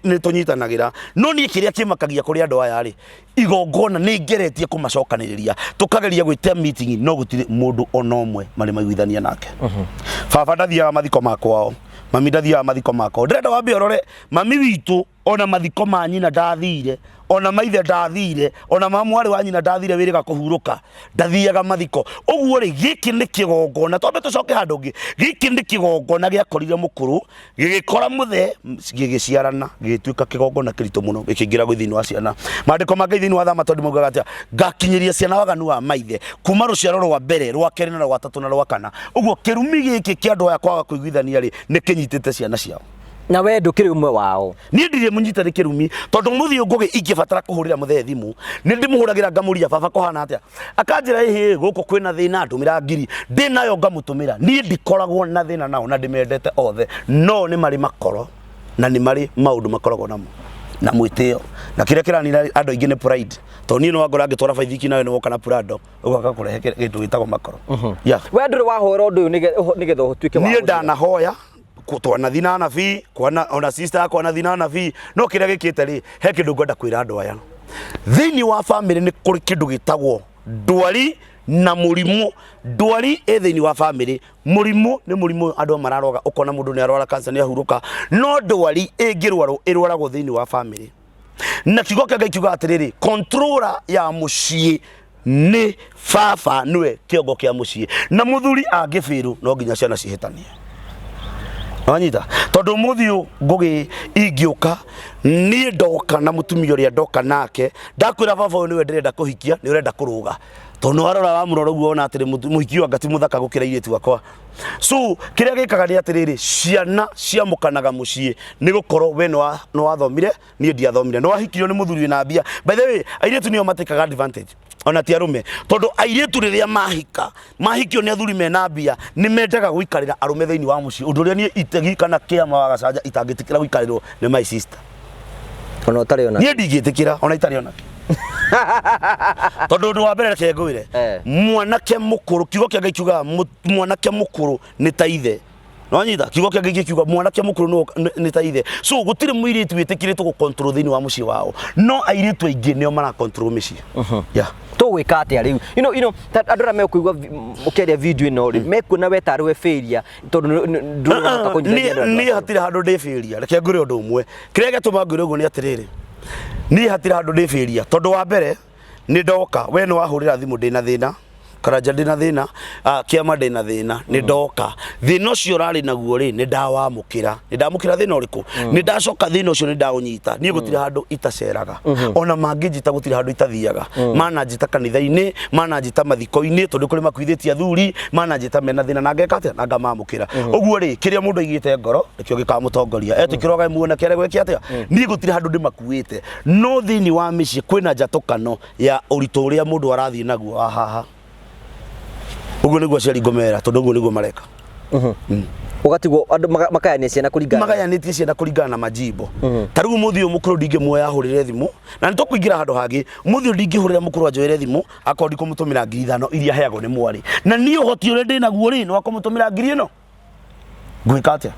A: nĩ tũnyitanagĩra. No niĩ kĩrĩa kĩmakagia kũrĩ andũ aya rĩ, igongona nĩ ngeretie kũmacokanĩrĩria, tũkageria gwĩtia meeting, no gũtirĩ mũndũ ona ũmwe marĩ maiguithania nake. Baba ndathiaga mathiko ma kwao, mami ndathiaga mathiko ma kwao. Ndĩrenda wambe ũrore mami witũ ona mathiko ma nyina ndathire, ona maithe ndathire, ona ma mwarĩ wa nyina ndathire wĩrĩga kũhurũka, ndathiaga mathiko. Ũguo rĩ, gĩkĩ nĩ kĩgongona, twambe tũcoke handũ ũngĩ, gĩkĩ nĩ kĩgongona gĩakorire mũkũrũ, gĩgĩkora mũthee, gĩgĩciarana, gĩgĩtuĩka kĩgongona kĩritũ mũno, gĩkĩingĩra gwĩ thĩinĩ wa ciana. Maandĩko ma Ngai thĩinĩ wa Thama tondũ maugaga atĩa? Ngakinyĩria ciana waganu wa maithe kuma rũciaro rwa mbere, rwa kerĩ na rwa gatatũ na rwa kana. Ũguo kĩrumi gĩkĩ kĩa andũ aya kwaga kũiguithania rĩ, nĩ kĩnyitĩte ciana ciao.
B: Na we ndũkĩrĩ ũmwe wao?
A: Niĩ ndirĩ mũnyite nĩ kĩrumi, tondũ mũthiĩ Ngũgĩ ingĩbatara kũhũrĩra mũthee thimũ, nĩ ndĩmũhũragĩra ngamũria baba kũhana atĩa, akanjĩra ĩhĩ gũkũ kwĩna thĩna, ndũmĩra ngiri ndĩ nayo ngamũtũmĩra. Niĩ ndikoragwo na thĩna nao na ndĩmendete othe, no nĩ marĩ makoro na nĩ marĩ maũndũ makoragwo namo na mwĩtĩo, na kĩrĩa kĩranina andũ aingĩ nĩ pride, tondũ niĩ nĩ wangora ngĩtwara baithiki nawe nĩ woka na Prado ũgoka kũrehe kĩndũ gĩtagwo makoro. Yeah.
B: We ndũrĩ wahoera ũndũ ũyũ nĩgetha ũtuĩke wa
A: Niĩ
B: gũthira?
A: Ndanahoya twanathi na anabii kwana ona sister yakwa anathi na anabii, no kĩrĩa gĩkĩte rĩ, he kĩndũ ngwenda kwĩra andũ aya. Thĩinĩ wa famĩlĩ nĩ kũrĩ kĩndũ gĩtagwo ndwari na mũrimũ. Ndwari ĩ thĩinĩ wa famĩlĩ, mũrimũ nĩ mũrimũ andũ aya mararoga, ũkona mũndũ nĩ arwara cancer nĩ ahurũka, no ndwari ĩngĩrwarwo ĩrwaragwo thĩinĩ wa famĩlĩ. Na kiugo kĩa Ngai kiugaga atĩrĩrĩ, controller ya mũciĩ nĩ baba, nĩwe kĩongo kĩa mũciĩ, na mũthuri angĩbĩrwo no nginya ciana cihĩtanie. Wanyita? Tondũ ũmũthĩ ũyũ Ngũgĩ ingĩũka niĩ ndoka na mũtumia ũrĩa ndoka nake, ndakwĩra baba ũyũ nĩwe ndĩrenda kũhikia, nĩ ũrenda kũrũga, tondũ nĩ warora wamũrora ũguo wona atĩrĩ mũhiki ũyũ anga ti mũthaka gũkĩra airĩtu akwa. So kĩrĩa gĩkaga nĩ atĩrĩrĩ, ciana ciamũkanaga mũciĩ nĩ gũkorwo we nĩ wathomire, niĩ ndiathomire, nĩ wahikirio nĩ mũthuri wĩna mbia. By the way, airĩtu nĩo matĩkaga advantage ona ti arũme, tondũ airĩtu rĩrĩa mahika mahikio nĩ athuri mena mbia, nĩ mendaga gũikarĩra arũme thĩinĩ wa mũciĩ, ũndũ ũrĩa niĩ itegi kana kĩama wa gacanja itangĩtĩkĩra gũikarĩrwo nĩ my sister.
B: Ona ũtarĩ ona
A: Niĩ ndingĩtĩkĩra ona itarĩ ona, tondũ ũndũ wa mbere reke ngwĩre, mwanake mũkũrũ, kiugo kĩa Ngai kiugaga mwanake mũkũrũ nĩ ta ithe. Nwanyita kiugo kĩa Ngai gĩkiuga mwanake mũkũrũ nĩ ta ithe. So gũtirĩ mũirĩtu wĩtĩkĩrĩtwo gũ control thĩinĩ wa mũciĩ wao, no airĩtu aingĩ nĩo mara control mĩciĩ. Yeah.
B: Tũgwĩka atĩa rĩu? Ta andũ arĩa mekũigua ũkĩaria video ĩno rĩ, mekuona we tarĩ we failure tondũ ndũrahota kũnyitithania andũ
A: Niĩ
B: acio.
A: Hatirĩ handũ ndĩ failure. Reke ngwĩre ũndũ ũmwe, kĩrĩa gĩatũma ngwĩre ũguo nĩ atĩrĩrĩ, niĩ hatirĩ handũ ndĩ failure tondũ wa mbere nĩ ndoka, we nĩ wahũrĩra thimũ ndĩna thĩna, Karanja ndĩna thĩna, kĩama ndĩna thĩna, nĩ ndoka. Thĩna ũcio ũrarĩ naguo rĩ, nĩ ndawamũkĩra. Nĩ ndamũkĩra thĩna ũrĩkũ? Nĩ ndacoka thĩna ũcio nĩ ndaũnyita. Niĩ gũtirĩ handũ itaceraga. Ona mangĩnjĩta gũtirĩ handũ itathiaga. Mananjĩta kanitha-inĩ, mananjĩta mathiko-inĩ, tondũ kũrĩ makuithĩtie athuri, mananjĩta mena thĩna na ngeka atĩa? Na ngamamũkĩra. Ũguo rĩ, kĩrĩa mũndũ aigĩte ngoro, nĩkĩo gĩkamũtongoria. Etĩkĩra ũgae muoyo nake aregwo eke atĩa? Niĩ gũtirĩ handũ ndĩmakuĩte. No thĩinĩ wa mĩciĩ kwĩna njatũkano ya ũritũ ũrĩa mũndũ arathiĩ naguo wa haha. Ũguo nĩguo aciari ngũmera, tondũ ũguo nĩguo mareka.
B: Ũgatigwo andũ makayania ciana kũringana
A: Magayanĩtie ciana kũringana na majimbo. Ta rĩu mũthĩ ũyũ mũkũrũ ndingĩmuoya ahũrĩre thimũ, na nĩ tũkũingĩra handũ hangĩ. Mũthĩ ũyũ ndingĩhũrĩra mũkũrũ anjoere thimũ akorwo ndikũmũtũmĩra 5,000 iria heagwo nĩ mwarĩ, na niĩ ũhoti ũrĩa ndĩ naguo rĩ, nĩ wa kũmũtũmĩra ngiri ĩno. Ngwĩka atĩa?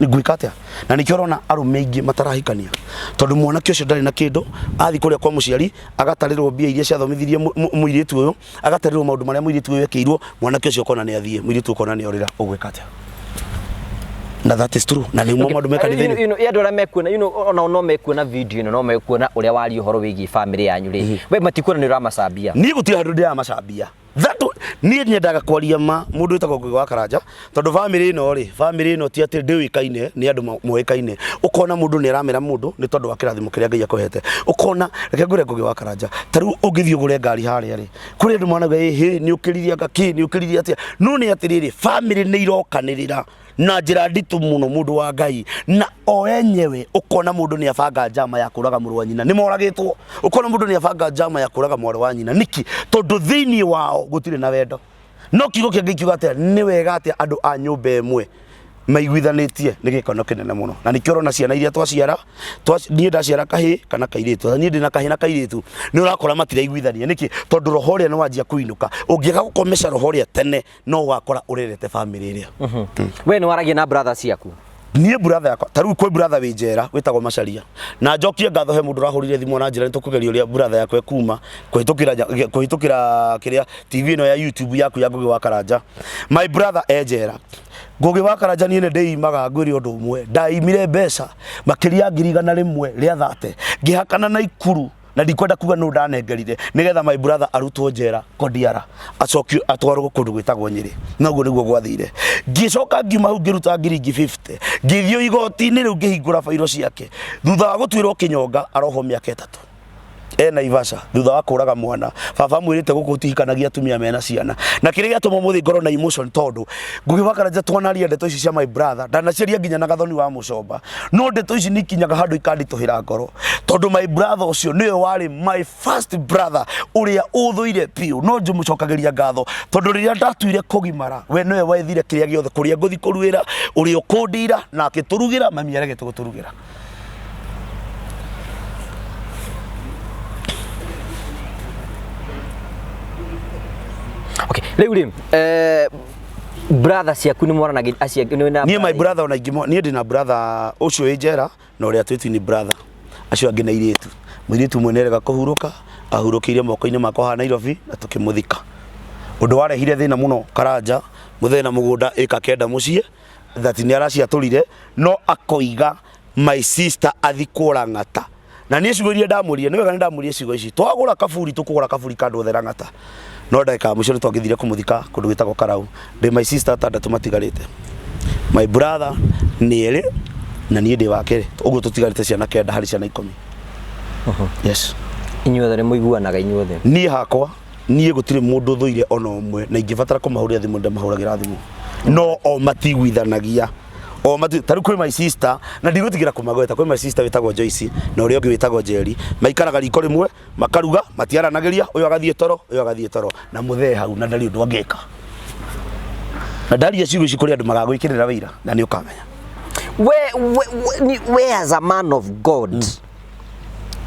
A: Ngwĩka atĩa? Na nĩkĩo ũrona arũme aingĩ matarahikania, tondũ mwanake ũcio ndarĩ na kĩndũ, athiĩ kũrĩa kwa mũciari agatarĩrwo mbia iria ciathomithirie mũirĩtu ũyũ, agatarĩrwo maũndũ marĩa mũirĩtu ũyũ ekĩirwo, mwanake ũcio ũkona nĩ athiĩ, mũirĩtu ũkona nĩ orĩra, ũgwĩka atĩa? Na that is true, na nĩ maũndũ me kanitha-inĩ.
B: Andũ arĩa mekuona, onao no mekuona video ĩno, no mekuona ũrĩa waria ũhoro wĩgiĩ family yanyu rĩ, we matikuona nĩ ũramacambia.
A: Niĩ gũtirĩ handũ ndĩramacambia. That niĩ nyendaga kwaria ma mũndũ wĩtagwo Ngugi wa Karanja, tondũ family ĩno rĩ, family ĩno ti atĩ ndĩũĩkaine, nĩ andũ moĩkaine. Ũkona mũndũ nĩ aramera mũndũ nĩ tondũ wa kĩrathimo kĩrĩa Ngai akũhete. Ũkona, reke ngwĩre Ngugi wa Karanja, ta rĩu ũngĩthiĩ ũgũre ngari harĩa rĩ, kũrĩ andũ manauga ĩhĩ nĩ ũkĩririe anga kĩ, nĩ ũkĩririe atĩa, no nĩ atĩrĩrĩ, family nĩ irokanĩrĩra na njĩra nditũ mũno, mũndũ wa Ngai, na o enyewe ũkona mũndũ nĩ abanga njama ya kũraga mũrũ wa nyina, nĩ moragĩtwo. Ũkona mũndũ nĩ abanga njama ya kũraga mwarĩ wa nyina. Nĩkĩ? Tondũ thĩinĩ wao gũtirĩ na wendo. No kiugo kĩa Ngai kiuga atĩa? Nĩ wega atĩa andũ a nyũmba ĩmwe maiguithanĩtie, nĩ gĩkeno kĩnene mũno. Na nĩkĩo ũrona ciana iria twaciara, niĩ ndaciara kahĩĩ kana kairĩtu, na niĩ ndĩna kahĩĩ na kairĩtu, nĩ ũrakora matiraiguithania. Nĩkĩ? Tondũ roho ũrĩa nĩ wanjia kũinũka. Ũngĩaga gũkomesha roho ũrĩa tene, no ũgakora ũrerete family ĩrĩa.
B: We nĩ waragia na brother ciaku?
A: Niĩ brother yakwa, ta rĩu kwĩ brother wĩ njera wĩtagwo Macharia, na njokie ngatho he mũndũ ũrahũrire thimũ na njĩra nĩ tũkũgeria ũrĩa brother yakwa ĩkuma kũhĩtũkĩra kĩrĩa TV ĩno ya YouTube yaku ya Ngugi wa Karanja. My brother e njera. Ngugi wa Karanja, niĩ nĩ ndĩimaga ngwĩre ũndũ ũmwe, ndaimire mbeca makĩria 130,000 ngĩhakana na Ikuru, na ndikwenda kuga nũ ndanengerire nigetha my brother arutwo njera Kodiara, acokio atwarwo kũndũ gwĩtagwo Nyĩrĩ. Noguo nĩguo gwathire. Ngĩcoka ngiuma hau ngĩruta ngiringi 50, ngĩthiĩ igoti-inĩ rĩu ngĩhingũra bairo ciake. Thutha wa gũtuĩrwo kĩnyonga arohwo mĩaka 3 e Naivasha thutha wa kũraga mwana. Baba amwĩrĩte gũkũ ũtihikanagia atumia mena ciana. Na kĩrĩa gĩatũma ũmũthĩ ngorwo na emotion, tondũ Ngugi wa Karanja twanaria ndeto ici cia my brother, ndanaciaria nginya na Gathoni wa Mũcomba, no ndeto ici nĩ ikinyaga handũ ikanditũhĩra ngoro, tondũ my brother ũcio nĩwe warĩ my first brother ũrĩa ũthũire biũ. No njũmũcokagĩria ngatho, tondũ rĩrĩa ndatuire kũgimara, we nĩwe wethire kĩrĩa gĩothe, kũrĩa ngũthi kũruĩra, ũrĩa ũkũndira, na akĩtũrugĩra. Mami aregete gũtũrugĩra.
B: Okay, rĩu rĩ, brother ciaku nĩ mwaranagia acio nĩ na
A: Niĩ my brother ona ingĩ niĩ ndĩna brother ũcio wĩ njera na ũrĩa twĩ twin brother, acio angĩ na airĩtu. Mũirĩtu ũmwe nĩarega kũhurũka, ahurũkĩire moko-inĩ makwa haha Nairobi na tũkĩmũthika. Ũndũ warehire thĩna mũno Karanja, mũthee na mũgũnda ĩka 9 mũciĩ, that nĩ araciatũrire, no akoiga my sister athikwo Lang'ata. Na niĩ ciugo iria ndamũrire, nĩ wega nĩ ndamũrire ciugo ici, twagũra kaburi tũkũgũra kaburi ka andũ othe Lang'ata. No ndagĩka ya mũico nĩ twagĩthire kũmũthika kũndũ gwĩtagwo Karau. Ndĩ my sister atandatũ matigarĩte, my brother nĩ erĩ na niĩ ndĩ wa kerĩ, ũguo tũtigarĩte ciana 9 harĩ ciana 10. Yes.
B: Inyuothe nĩ mũiguanaga inyuothe?
A: Niĩ hakwa, niĩ gũtirĩ mũndũ thũire ona ũmwe, na ingĩbatara kũmahũrĩra thimũ ndĩmahũragĩra thimũ, no o matiguithanagia o mati. Ta rĩu kwĩ my sister, na ndigũtigĩra kũmagweta, kwĩ my sister wĩtagwo Joyce na ũrĩa ũngĩ wĩtagwo Njeri, maikaraga riko rĩmwe makaruga, matiaranagĩria, ũyũ agathiĩ toro, ũyũ agathiĩ toro, na mũthee hau na ndarĩ ũndũ angĩka. Na ndaria ciugo ici kũrĩ andũ magagwĩkĩrĩra wĩira na nĩ ũkamenya.
B: We as a man of God,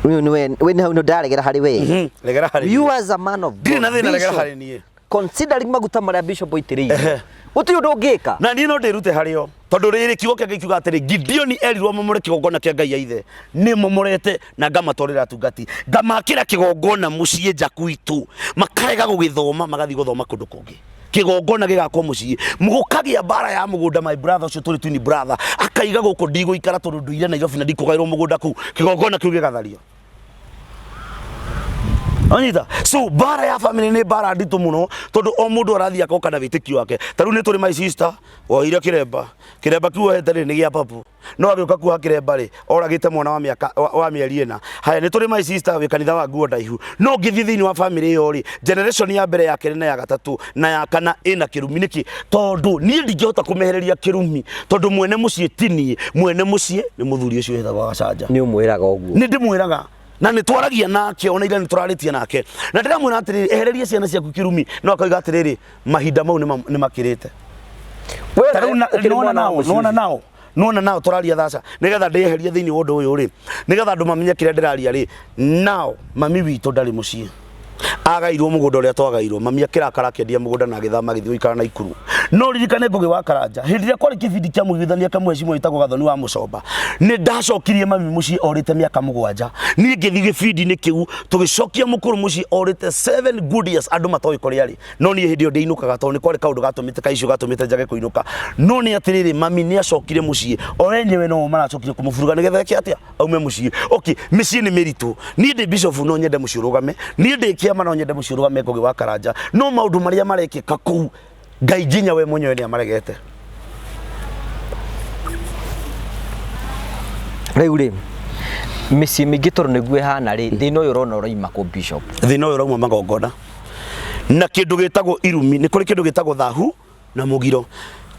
B: we nĩ hau nĩ ndaregera harĩ we.
A: Regera harĩ
B: You as a man of
A: Ndirĩ na
B: God,
A: thĩna, regera
B: Bishop,
A: harĩ niĩ.
B: Considering maguta marĩa bishop aitĩrĩirio, gũtirĩ ũndũ ũngĩka.
A: Na niĩ no ndĩrute harĩ o, tondũ rĩrĩ, kiugo kĩa Ngai kiuga atĩrĩ, Gideoni erirwo amomore kĩgongona kĩa Ngai ya ithe. Nĩ momorete na ngamatwarĩra atungati, ngamakĩra kĩgongona mũciĩ nja gwitũ, makarega gũgĩthoma, magathiĩ gũthoma kũndũ kũngĩ. Kĩgongona gĩgakwo mũciĩ, gũkagĩa mbara ya mũgũnda. My brother ũcio tũrĩ twin brother akaiga gũkũ ndigũikara tondũ nduire Nairobi na ndikũgaĩrwo mũgũnda kũu. Kĩgongona kĩu gĩgathario. Anyita. So mbara ya family nĩ mbara nditũ mũno, tondũ o mũndũ arathiĩ akoka na wĩtĩkio wake. Ta rĩu nĩ tũrĩ my sister woire kĩremba. Kĩremba kĩu ohete rĩ, nĩ gĩa papu. No agĩũka kuoha kĩremba rĩ, oragĩte mwana wa mĩaka wa mĩeri 4. Haya, nĩ tũrĩ my sister wĩ kanitha wa nguo ndaihu. No ũngĩthiĩ thĩinĩ wa family ĩyo rĩ, generation ya mbere, ya kerĩ na ya gatatũ na ya kana ĩna kĩrumi. Nĩkĩ? Tondũ niĩ ndingĩhota kũmehereria kĩrumi, tondũ mwene mũciĩ ti niĩ. Mwene mũciĩ nĩ mũthuri ũcio wĩtagwo Gacanja.
B: Nĩ ũmwĩraga ũguo?
A: Nĩ ndĩmwĩraga na nĩ twaragia nake, ona ira nĩ tũrarĩtie nake, na ndĩramwĩra atĩrĩrĩ, ehereria ciana ciaku kĩrumi, no akauga atĩrĩrĩ, mahinda mau nĩ makĩrĩte.
B: We
A: Ta rĩu
B: ũkĩrĩ
A: nĩwona
B: mwana wa
A: nao
B: mũciĩ
A: nĩwona
B: ũcio.
A: Nao nĩwona nao tũraria thaca nĩgetha ndĩeherie thĩinĩ wa ũndũ ũyũ rĩ, nĩgetha andũ mamenye kĩrĩa ndĩraria rĩ. Nao mami witũ ndarĩ mũciĩ, agairwo mũgũnda ũrĩa twagairwo. Mami akĩrakara, akĩendia mũgũnda na agĩthama, agĩthiĩ gũikara na Ikuru. No ririkane, Ngũgĩ wa Karanja, hĩndĩ ĩrĩa kwarĩ kĩbindi kĩa mũiguithania kĩa mheshimiwa wĩtagwo Gathoni wa Mũcomba, nĩ ndacokirie mami mũciĩ orĩte mĩaka 7. Niĩ ngĩthiĩ gĩbindi-inĩ kĩu, tũgĩcokia mũkũrũ mũciĩ orĩte 7 good years, andũ matoĩ kũrĩa arĩ. No niĩ hĩndĩ ĩyo ndĩinũkaga tondũ nĩ kwarĩ kaũndũ gatũmĩte kaicio gatũmĩte njage kũinũka. No nĩ atĩrĩrĩ, mami nĩ acokire mũciĩ, o enyewe no maracokire kũmũburuga nĩgetha eke atĩa? Aume mũciĩ. Okay, mĩciĩ nĩ mĩritũ. Niĩ ndĩ bishop no nyende mũciĩ ũrũgame, niĩ ndĩ kĩama no nyende mũciĩ ũrũgame, Ngũgĩ wa Karanja, no maũndũ marĩa marekĩka kũu, Ngai nginya we mwenyewe nĩ amaregete.
B: Rĩu rĩ, mĩciĩ mĩingĩ tondũ nĩguo ĩhana rĩ, thĩna ũyũ ũrona ũroima kũ, bishop?
A: Thĩna ũyũ ũrauma magongona na kĩndũ gĩtagwo irumi. Nĩ kũrĩ kĩndũ gĩtagwo thahu na mũgiro.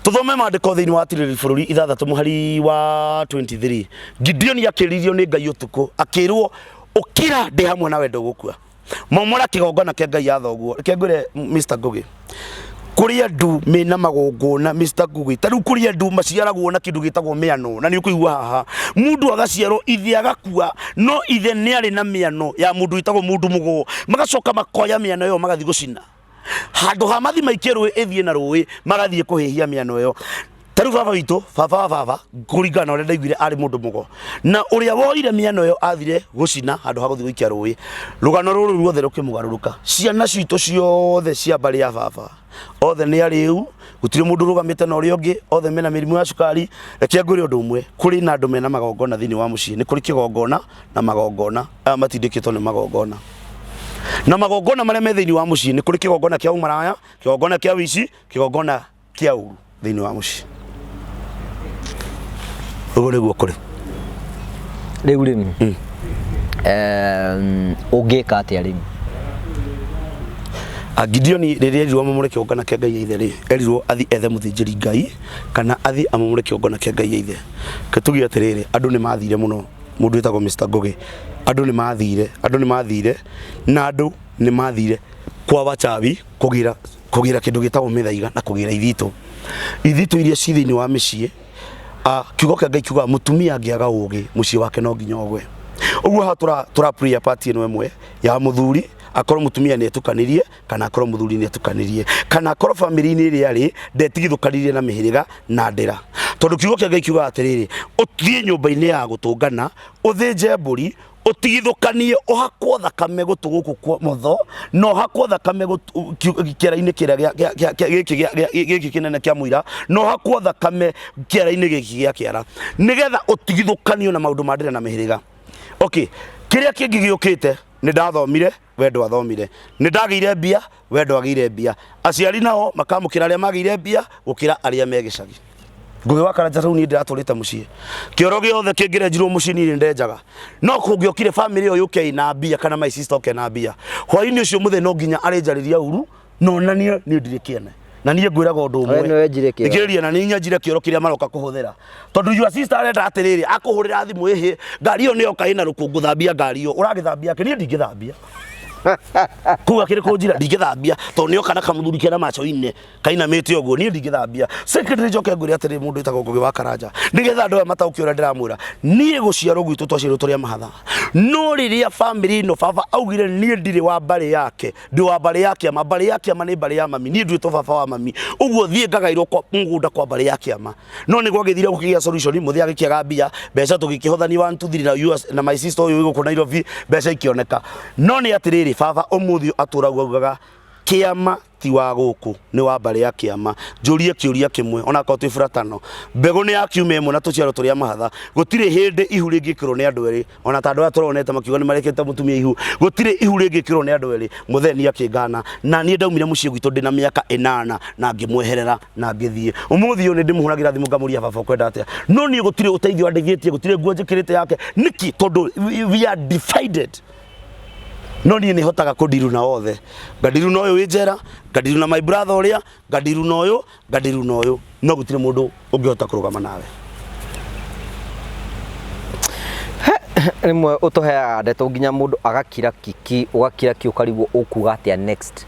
A: Tũthome maandĩko thĩinĩ wa Atirĩrĩri Bũrũri 6 mũhari wa 23. Gideoni akĩririo nĩ Ngai ũtukũ, akĩrwo, "Ũkĩra, ndĩ hamwe nawe, ndũgũkua. Momora kĩgongona kĩa Ngai ya thoguo." Reke ngwĩre, Mr Ngugi, kũrĩ andũ mena magongona. Mr Ngugi, ta rĩu kũrĩ andũ maciaragwo na kĩndũ gĩtagwo mĩano, na nĩ ũkũigua haha mũndũ agaciarwo, ithe agakua, no ithe nĩ arĩ na mĩano ya mũndũ wĩtagwo mũndũ mũgo. Magacoka makoya mĩano ĩyo, magathiĩ gũcina handũ ha mathi maikie rũĩ, ĩthiĩ na rũĩ, magathiĩ kũhĩhia mĩano ĩyo. Ta rĩu baba witũ, baba wa baba, kũringana na ũrĩa ndaiguire, arĩ mũndũ mũgo, na ũrĩa woire mĩano ĩyo athire gũcina handũ ha gũthiĩ gũikia rũĩ. Rũgano rũrũ ruothe rũkĩmũgarũrũka. Ciana citũ ciothe cia mbarĩ ya baba othe nĩ arĩu, gũtirĩ mũndũ ũrũgamĩte na ũrĩa ũngĩ, othe mena mĩrimũ ya cukari. Reke ngwĩre ũndũ ũmwe, kũrĩ na andũ mena magongona thĩinĩ wa mũciĩ. Nĩ kũrĩ kĩgongona na magongona aya matindĩkĩtwo nĩ magongona na magongona marĩa me thĩinĩ wa mũciĩ. Nĩ kũrĩ kĩgongona kĩa ũmaraya, kĩgongona kĩa wĩici, kĩgongona kĩa ũru thĩinĩ wa mũciĩ. Ũguo nĩguo kũrĩ.
B: Rĩu rĩ, ũngĩka atĩa rĩu?
A: Gideoni rĩrĩa erirwo amomore kĩgongona kĩa Ngai ya ithe rĩ, erirwo athi ethe mũthĩnjĩri Ngai kana athi amomore kĩgongona kĩa Ngai ya ithe. Reke tuge atĩrĩrĩ, andũ nĩ mathire mũno. Mũndũ wĩtagwo Mr Ngugi, andũ nĩ mathire, andũ nĩ mathire, na andũ nĩ mathire kwa wachawi kũgĩra kĩndũ gĩtagwo mĩthaiga na kũgĩra ithitũ, ithitũ iria ci thĩinĩ wa mĩciĩ. Kiugo kĩa Ngai kiugaga mũtumia angĩaga ũgĩ, mũciĩ wake no nginya ũgwe. Ũguo haha tũra play part ĩno ĩmwe ya mũthuri, akorwo mũtumia nĩ etukanirie kana akorwo mũthuri nĩ etukanirie kana akorwo famĩlĩ-inĩ ĩrĩa arĩ ndetigithũkanirie na mĩhĩrĩga na ndĩra, tondũ kiugo kĩa Ngai kiugaga atĩrĩrĩ, ũthiĩ nyũmba-inĩ ya gũtũngana, ũthĩnje mbũri, ũtigithũkanie, ũhakwo thakame gũtũ gũkũ kwa motho na ũhakwo thakame kĩara-inĩ kĩrĩa gĩkĩ gĩkĩ kĩnene kĩa mũira, na ũhakwo thakame kĩara-inĩ gĩkĩ gĩa kĩara, nĩgetha ũtigithũkanio na maũndũ ma ndĩra na mĩhĩrĩga. Okay, kĩrĩa kĩngĩ gĩũkĩte, nĩ ndathomire, we ndwathomire, nĩ ndagĩire mbia, we ndwagĩire mbia. Aciari nao makamũkĩra arĩa magĩire mbia gũkĩra arĩa me gĩcagi. Ngũgĩ wa Karanja, rĩu niĩ ndĩratũrĩte mũciĩ, kĩoro gĩothe kĩngĩrenjirwo mũciĩ niĩ nĩ ndenjaga. No kũngĩokire famĩlĩ ĩyo yũke ĩna mbia kana my sister oke na mbia, hwaĩ-inĩ ũcio mũthee no nginya arĩnjarĩria uru na onanie niĩ ndirĩ kĩene. Na niĩ ngwĩraga ũndũ ũmwe.
B: We nĩwe wenjire kĩoro.
A: Thikĩrĩria, na niĩ nyenjire kĩoro kĩrĩa maroka kũhũthĩra, tondũ your sister arenda atĩrĩrĩ, akũhũrĩra thimũ, "Ĩhĩ, ngari ĩyo nĩyoka ĩna rũkũngũ, thambia ngari ĩyo." Ũragĩthambia atĩ? Niĩ ndingĩthambia. Kũu akĩrĩ kũnjira ndingĩthambia tondũ nĩoka na kamũthuri kena macho ine kainamĩte ũguo, niĩ ndingĩthambia. Secondly, njoke ngwĩre atĩrĩ, mũndũ wĩtagwo Ngũgĩ wa Karanja, nĩgetha andũ aya mataũkio ũrĩa ndĩramwĩra, niĩ gũciarwo gwitũ twaciarirwo tũrĩ a mahatha, no rĩrĩa bamĩrĩ ĩno baba augire niĩ ndirĩ wa mbarĩ yake, ndĩ wa mbarĩ ya kĩama, mbarĩ ya kĩama nĩ mbarĩ ya mami, niĩ nduĩtwo baba wa mami, ũguo thiĩ ngagaĩrwo kwa mũgũnda kwa mbarĩ ya kĩama. No nĩ gwagĩthire gũkĩgĩa solution, mũthĩ agĩkĩaga mbia, mbeca tũgĩkĩhothania 1 2 3 na US na my sister ũyũ wĩ gũkũ Nairobi, mbeca ikĩoneka. No nĩ atĩrĩrĩ, baba ũmũthĩ atũraga augaga kĩama ti wa gũkũ, nĩ wa mbarĩ ya kĩama. Njũrie kĩũria kĩmwe, onakorwo twĩ buratano, mbegũ nĩ ya kiumia ĩmwe na tũciaro tũrĩ a mahatha, gũtirĩ hĩndĩ ihu rĩngĩkĩrwo nĩ andũ erĩ, ona ta andũ aya tũronete makiuga nĩ marekĩte mũtumia ihu, gũtirĩ ihu rĩngĩkĩrwo nĩ andũ erĩ. Mũthee akĩngana, na niĩ ndaumire mũciĩ gwitũ ndĩna mĩaka 8 na ngĩmweherera na ngĩthiĩ. Ũmũthĩ ũyũ nĩ ndĩmũhũragĩra thimũ ngamũria baba ũkwenda atĩa, no niĩ gũtirĩ ũteithio andeithĩtie, gũtirĩ nguo njĩkĩrĩte yake. Nĩkĩ? Tondũ we are divided. No niĩ nĩ hotaga kũndiru na othe, ngandiru na ũyũ wĩ njera, ngandiru na my brother ũrĩa, ngandiru na ũyũ, ngandiru na ũyũ, no gũtirĩ mũndũ ũngĩhota kũrũgama nawe.
B: Rĩmwe ũtũheaga ndeto nginya mũndũ agakira kiki, ũgakira ki ũkarigwo ũkuga atĩa next,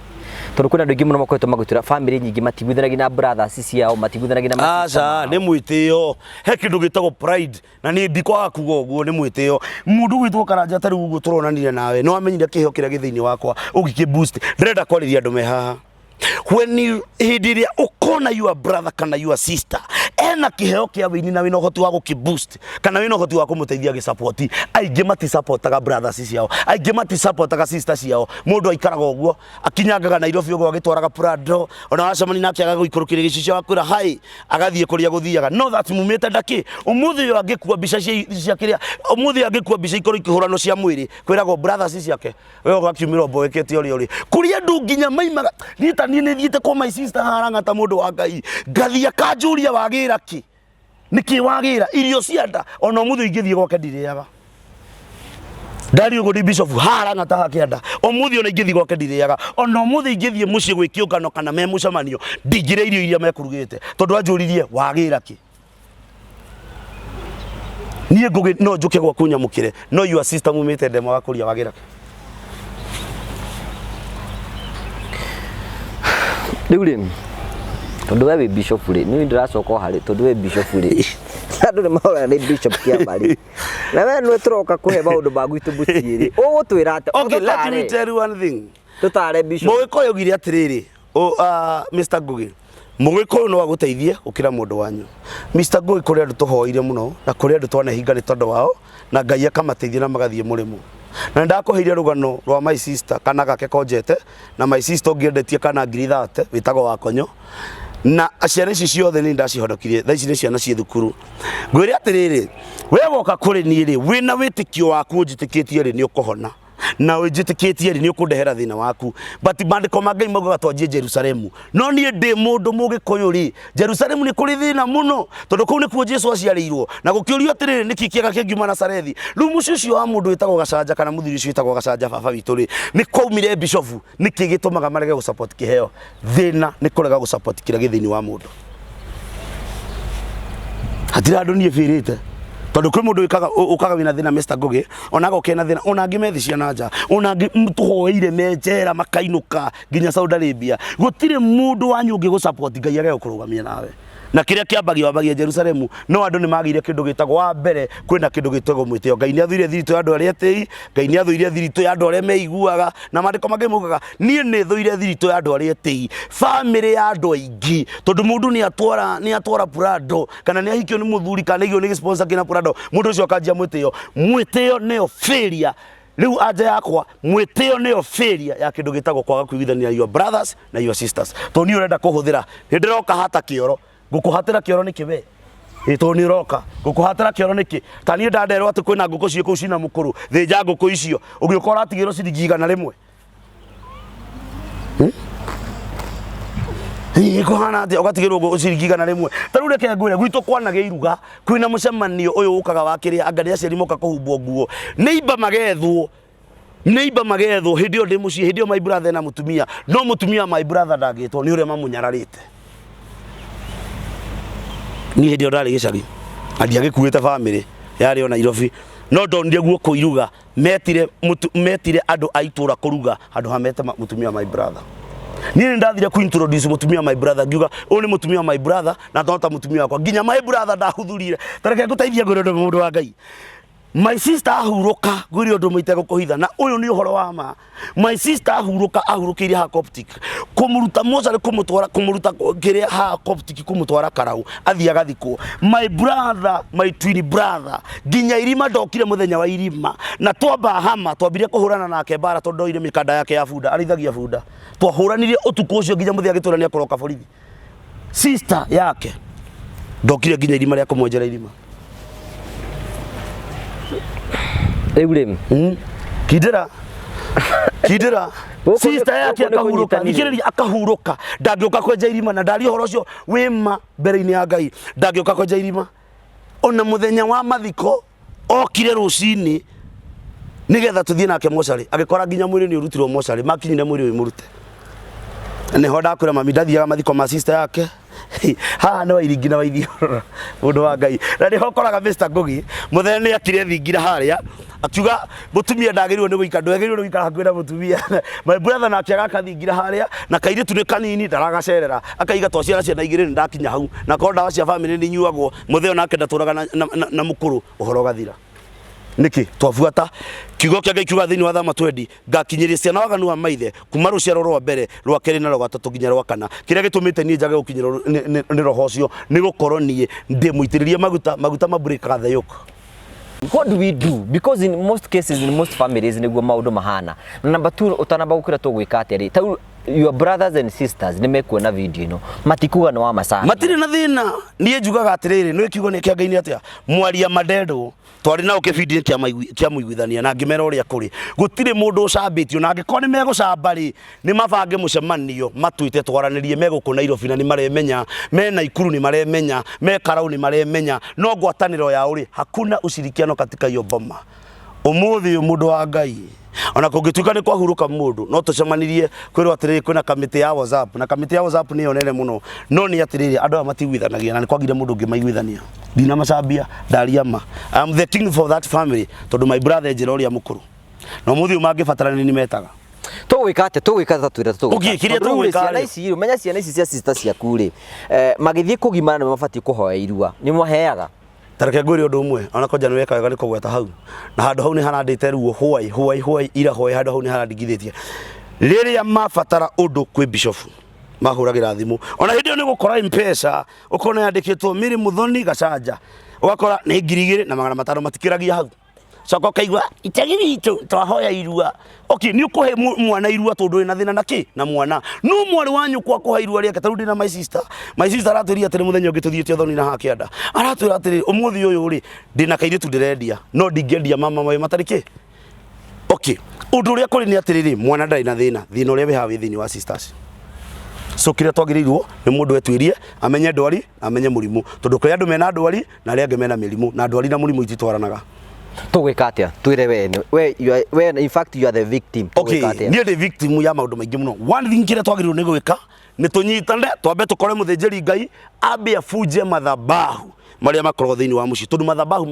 B: tondũ kwĩna andũ aingĩ mũno makoretwo magĩtwĩra family nyingĩ matiguithanagia na brothers ciao, matiguithanagia na ma sister
A: Aca,
B: mao.
A: nĩ mwĩtĩo, he kĩndũ gĩtagwo pride, na niĩ ndikwaga kuga ũguo, nĩ mwĩtĩo. Mũndũ gwĩtwo Karanja ta rĩu ũguo tũronanire nawe, nĩ wamenyire kĩheo kĩrĩa gĩ thĩinĩ wakwa ũgĩkĩ boost. Ndĩrenda kwarĩria andũ me haha, when you hĩndĩ ĩrĩa ũkona your brother kana your sister ena kĩheo kĩa wĩini na wĩna ũhoti wa gũkĩ boost kana wĩna ũhoti wa kũmũteithia gĩsupport, aingĩ matisupportaga brothers ciao, aingĩ matisupportaga sister ciao. Mũndũ aikaraga ũguo akinyangaga Nairobi ũguo agĩtwaraga Prado, ona wacemania nake agagũikũrũkĩria gĩcicio agakwĩra hi, agathiĩ kũrĩa gũthiaga. No that mumĩte ndakĩ ũmũthĩ ũyũ angĩkua mbica cia kĩrĩa, ũmũthĩ angĩkua mbica ikorwo ikĩhũranwo cia mwĩrĩ, kwĩragwo brothers ciake we ũgakiumĩra ũmboekete ũrĩa ũrĩ kũrĩa andũ nginya maimaga. Niĩ ta niĩ nĩ thiĩte kwa my sister harang'ata mũndũ wa Ngai, ngathiĩ akanjũria wagĩra kĩ, nĩkĩ wagĩra irio cia nda. Ona ũmũthĩ ingĩthiĩ gwake ndirĩaga, ndari ũguo ndi bishop harang'ata hakĩanda, ũmũthĩ ona ingĩthiĩ gwake ndirĩaga. Ona ũmũthĩ ingĩthiĩ mũciĩ gwĩ kĩũngano kana me mũcemanio, ndingĩrĩa irio iria mekũrugĩte tondũ anjũririe wagĩra kĩ. Niĩ Ngũgĩ no njũke gwaku nyamũkĩre, no your sister mumĩte ndema wakũria wagĩra kĩ.
B: Rĩu rĩ, tondũ we wĩ bishop rĩ, niĩ ndĩracoka o harĩ tondũ we bishop rĩ, andũ nĩ maroya nĩ bishop Kĩamba rĩ, na we nĩwe tũroka kũhe maũndũ ma gwitũ mũciĩ rĩ, ũgũtwĩra atĩa?
A: Okay, let me
B: Ũtũtare.
A: tell you one thing.
B: Tũtare bishop.
A: Mũgĩkũyũ augire atĩrĩrĩ, Mr. Ngũgĩ, mũgĩkũyũ no agũteithie gũkĩra mũndũ wanyu. Mr. Ngũgĩ, kũrĩ andũ tũhoire mũno na kũrĩ andũ twanahinga nĩ tondũ wao, na Ngai akamateithia na magathiĩ mũrĩmo. Na nĩndakũheire rũgano rwa my sister kana gake konjete, na my sister ũngĩendetie kana 30,000 wĩtagwo Wakonyo, na ciana ici ciothe nĩ ndacihonokirie, thaa ici nĩ ciana ciĩ thukuru. Ngwĩre atĩrĩrĩ, we woka kũrĩ niĩ rĩ, wĩna wĩtĩkio waku ũnjĩtĩkĩtie rĩ, nĩ ũkũhona, na ũnjĩtĩkĩtie rĩ, nĩ ũkũndehera thĩna waku. But maandĩko ma Ngai maugaga twanjie Jerusalemu, no niĩ ndĩ mũndũ mũgĩkũyũ rĩ, Jerusalemu nĩ kũrĩ thĩna mũno tondũ kũu nĩkuo Jesu aciarĩirwo, na gũkĩũrio atĩrĩrĩ, nĩkĩ kĩega kĩngiuma Nazarethi? Rĩu mũciĩ ũcio wa mũndũ wĩtagwo Gacanja kana mũthuri ũcio wĩtagwo Gacanja baba witũ rĩ, nĩ kwaumire bishofu. Nĩkĩ gĩtũmaga marege gũ support kĩheo? Thĩna nĩ kũrega gũ support kĩrĩa gĩ thĩinĩ wa mũndũ. Hatirĩ handũ niĩ bĩrĩte, tondũ kwĩ mũndũ wĩkaga ũkaga wĩna thĩna, Mr. Ngũgĩ, ona agoka ena thĩna, ona angĩ methi ciana nja, ona angĩ tũhoeire me njera makainũka nginya Saudi Arabia. Gũtirĩ mũndũ wanyu ũngĩ gũ support Ngai age gũkũrũgamia nawe. Na kĩrĩa kĩambagia wambagia Jerusalemu, no andũ nĩ magĩire kĩndũ gĩtagwo, wa mbere kwĩna kĩndũ gĩtagwo mwĩtĩo. Ngai nĩ athũire thiritũ ya andũ arĩa etĩi, Ngai nĩ athũire thiritũ ya andũ arĩa meiguaga, na maandĩko mangĩ maugaga niĩ nĩ thũire thiritũ ya andũ arĩa etĩi, bamĩrĩ ya andũ aingĩ, tondũ mũndũ nĩ atwara Prado kana nĩ ahikio nĩ mũthuri kana nĩ aigio nĩ sponsor kĩna Prado, mũndũ ũcio akanjia mwĩtĩo. Mwĩtĩo nĩyo failure. Rĩu anja yakwa, mwĩtĩo nĩyo failure ya kĩndũ gĩtagwo kwaga kũiguithania your brothers na your sisters, tondũ niĩ ũrenda kũhũthĩra nĩ ndĩroka hata kĩoro, ngũkũhatĩra kĩoro nĩkĩ we? Ĩ tondũ nĩ ũroka ngũkũhatĩra kĩoro nĩkĩ? Ta niĩ ndanderwo atĩ kwĩna ngũkũ ciĩ kũu cina mũkũrũ, thĩnja ngũkũ icio, ũgĩũka ũratigĩrwo ciringi 100. Ĩ kũhana atĩa ũgatigĩrwo ngũkũ ciringi 100? Ta rĩu reke ngwĩre, gwitũ kwanagĩa iruga, kwĩna mũcemanio ũyũ ũkaga wa kĩrĩa, anga nĩ aciari moka kũhumbwo nguo, nĩ imba magethwo, nĩ imba magethwo. Hĩndĩ ĩyo ndĩ mũciĩ, hĩndĩ ĩyo my brother ena mũtumia, no mũtumia wa my brother ndangĩtwo nĩ ũrĩa mamũnyararĩte. Niĩ hĩndĩ ĩyo ndarĩ gĩcagi na ndiagĩkuĩte bamĩrĩ, yarĩ o Nairobi. No ndonire guo kũiruga metire metire andũ a itũra kũruga handũ ha mete mũtumia wa my brother. Niĩ nĩ ndathire ku introduce mũtumia wa my brother, ngiuga ũyũ nĩ mũtumia wa my brother na ndona ta mũtumia wakwa. Nginya my brother ndahuthurire. Ta reke ngũteithie ngwĩre ũndũ, mũndũ wa Ngai. My sister ahurũka, ngwĩre ũndũ ũmwe itegũkũhitha, na ũyũ nĩ ũhoro wa ma. My sister ahurũka, ahurũkĩire haha Coptic. Kũmũruta mocarĩ, kũmũtwara, kũmũruta kĩrĩa haha Coptic, kũmũtwara Karau, athiĩ agathikwo. My brother, my twin brother, nginya irima ndokire mũthenya wa irima. Na twamba hama, twambire kũhũrana nake mbara tondũ ndoire mĩkanda yake ya bunda, arĩithagia bunda. Twahũranire ũtukũ ũcio nginya mũthenya agĩtwĩra nĩ ekũroka borithi. Sister yake ndokire nginya irima rĩa kũmwenjera irima.
B: Rĩu rĩ
A: Kindĩra kindĩra.
B: Gũkũ
A: Sister yake
B: gũkũ nĩ
A: akahurũka,
B: kũnyitanire.
A: thikĩrĩria, akahurũka, ndangĩũka kwenja irima. Na ndaria ũhoro ũcio wĩma mbere-inĩ ya Ngai, ndangĩũka kwenja irima. Ona mũthenya wa mathiko okire rũcinĩ nigetha tuthiĩ nake mocarĩ, agĩkora nginya mwĩrĩ nĩ ũrutirwo mocarĩ, makinyire mwĩrĩ wĩ mũrute. Nĩho ndakwĩra mami ndathiaga mathiko ma sister yake. Haha nĩ wairingi na waithiorora, mũndũ wa Ngai. Na nĩho ũkoraga Mr. Ngugi mũthenya nĩ akire thingira harĩa, akiuga mũtumia ndagĩrĩirwo nĩ gũikara, ndwagĩrĩirwo nĩ gũikara hakuhĩ na mũtumia. My brother nake agaka thingira harĩa, na kairĩtu nĩ kanini ndaragacerera, akaiga twaciara ciana igĩrĩ nĩ ndakinya hau, na korwo ndawa cia famĩlĩ nĩ inyuagwo, mũthee onake ndatũraga na mũkũrũ, ũhoro ũgathira. Nĩkĩ twabuata kiugo kĩa Ngai kiuga thĩinĩ wa Thama 20, ngakinyĩria ciana waganu wa maithe kuma rũciaro rwa mbere, rwa kerĩ na rwa gatatũ nginya rwa kana. Kĩrĩa gĩtũmĩte niĩ njage gũkinyĩrwo nĩ roho ũcio nĩ gũkorwo niĩ ndĩ mũitĩrĩrie maguta, maguta ma breakaga the yoke.
B: What do we do? Because in most cases, in most families, nĩguo maũndũ mahana. Na number two, ũtanamba gũkĩra tũgwĩka atĩa rĩ? Ta your brothers and sisters nĩ mekuona video ĩno, matikuga nĩ wa macani.
A: Matirĩ na thĩna. Niĩ njugaga atĩrĩrĩ, nĩ kiugo nĩ kĩa Ngai nĩ atĩa? Mwaria mandendwo twarĩ nao kĩbindi-inĩ kĩa mũiguithania na ngĩmera ũrĩa kũrĩ. Gũtirĩ mũndũ ũcambĩtio, na angĩkorwo nĩ megũcamba rĩ, nĩ mabange mũcemanio matwĩte twaranĩrie. Me gũkũ Nairobi na nĩ maremenya, me Naikuru nĩ maremenya, me Karau nĩ maremenya, no ngwatanĩro yao rĩ, hakuna ushirikiano katika hiyo boma. Ũmũthĩ ũyũ, mũndũ wa Ngai, ona kũngĩtuĩka nĩ kwahurũka mũndũ, no tũcemanirie kwĩrwo atĩrĩrĩ, kwĩna kamĩtĩ ya WhatsApp, na kamĩtĩ ya WhatsApp nĩyo nene mũno. No nĩ atĩrĩrĩ, andũ aya matiguithanagia, na nĩ kwagire mũndũ ũngĩmaiguithania. Ndinamacambia, ndaria ma. I am the king for that family, tondũ my brother njĩra ũrĩa mũkũrũ, na ũmũthĩ ũyũ mangĩbatarania nĩ metaga.
B: Tũgwĩka atĩa? Tũgwĩka atĩa? Twĩre tũgwĩka.
A: Okay, kĩrĩa
B: Tondũ rĩu rĩ,
A: tũgwĩka
B: ciana
A: rĩ.
B: ici rĩ, menya ciana ici cia sister ciaku rĩ, magĩthiĩ kũgimara nĩ mabatiĩ kũhoya irua. Nĩ maheaga?
A: Ta reke ngwĩre ũndũ ũmwe, ona kwanja nĩ weka wega nĩ kũgweta hau. Na handũ hau nĩ harandĩte ruo, hwai, hwai, hwai, ira hwai, handũ hau nĩ harandingithĩtie. Rĩrĩa mabatara ũndũ kwĩ bishofu, mahũragĩra thimũ. Ona hĩndĩ ĩyo nĩ ũgũkora M-Pesa, ũkona yandĩkĩtwo Mary Muthoni Gacanja. Ũgakora nĩ 2500, matikĩragia hau. Coka ũkaigua itegi witũ twahoya irua. Okay, nĩ ũkũhe mwana irua tondũ wĩna thĩna na kĩ na mwana. No mwarĩ wa nyũkwa akũhe irua rĩake. Ta rĩu ndĩna my sister. My sister aratwĩrire atĩrĩ mũthenya ũngĩ tũthiĩte ũthoni na haha kĩanda. Aratwĩra atĩrĩ, ũmũthĩ ũyũ rĩ, ndĩna kairĩtu ndĩrendia, no ndingĩendia mama maĩ matarĩ kĩ. Okay, ũndũ ũrĩa kũrĩ nĩ atĩrĩrĩ, mwana ndarĩ na thĩna. Thĩna ũrĩa wĩ haha wĩ thĩinĩ wa sisters. So kĩrĩa twagĩrĩirwo nĩ mũndũ etuĩrie, amenye ndwari, amenye mũrimũ. Tondũ kũrĩ andũ mena ndwari na arĩa angĩ mena mĩrimũ, na ndwari na mũrimũ ititwaranaga.
B: Tũgwĩka atĩa? Twĩre we, we, you are, we, in fact you are the victim.
A: Okay,
B: Tũgwĩka atĩa?
A: niĩ ndĩ victim ya maũndũ maingĩ mũno. One thing kĩrĩa twagĩrĩirwo nĩ gwĩka nĩ tũnyitane, twambe tũkore mũthĩnjĩri Ngai ambe abunje mathabahu marĩa makoragwo thĩinĩ wa mũciĩ, tondũ mathabahu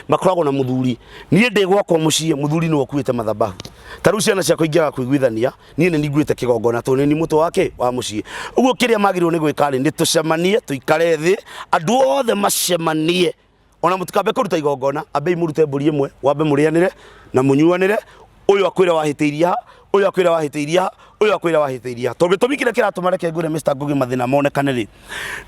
A: makoragwo na mũthuri. Niĩ ndĩ gwakwa mũciĩ, mũthuri nĩwe ũkuĩte mathabahu. Ta rĩu ciana ciakwa ingĩaga kũiguithania, niĩ nĩ ninguĩte kĩgongona tondũ nĩ niĩ mũtwe wake wa mũciĩ. Ũguo kĩrĩa magĩrĩirwo nĩ gwĩka rĩ, nĩ tũcemanie, tũikare thĩ, andũ othe macemanie. Ona mũtikambe kũruta igongona, ambei mũrute mbũri ĩmwe, wambe mũrĩanĩre na mũnyuanĩre. Ũyũ akwĩre wahĩtĩirie ha, ũyũ akwĩre wahĩtĩirie ha, ũyũ akwĩre wahĩtĩirie ha. Tondũ gĩtũmi kĩrĩa kĩratũma reke ngwĩre Mr. Ngugi mathĩna monekane rĩ,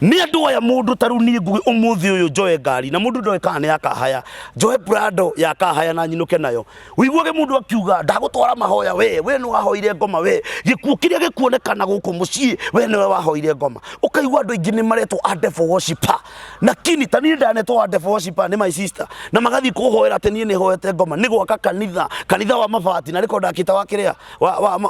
A: nĩ andũ aya. Mũndũ ta rĩu niĩ Ngugi ũmũthĩ ũyũ njoe ngari, na mũndũ ndoĩ kana nĩ ya kahaya, njoe Prado ya kahaya na nyinũke nayo. Ũiguage mũndũ akiuga ndagũtwara mahoya, we nĩ wahoire ngoma, we gĩkuũ kĩrĩa gĩkuonekana gũkũ mũciĩ, we nĩwe wahoire ngoma. Ũkaigua andũ aingĩ nĩ maretwo a devil worshipper, lakini ta niĩ ndanetwo a devil worshipper nĩ my sister, na magathiĩ kũhoera atĩ niĩ nĩ hoete ngoma nĩ gwaka kanitha, kanitha wa mabati, na rĩko ndakĩte wa kĩrĩa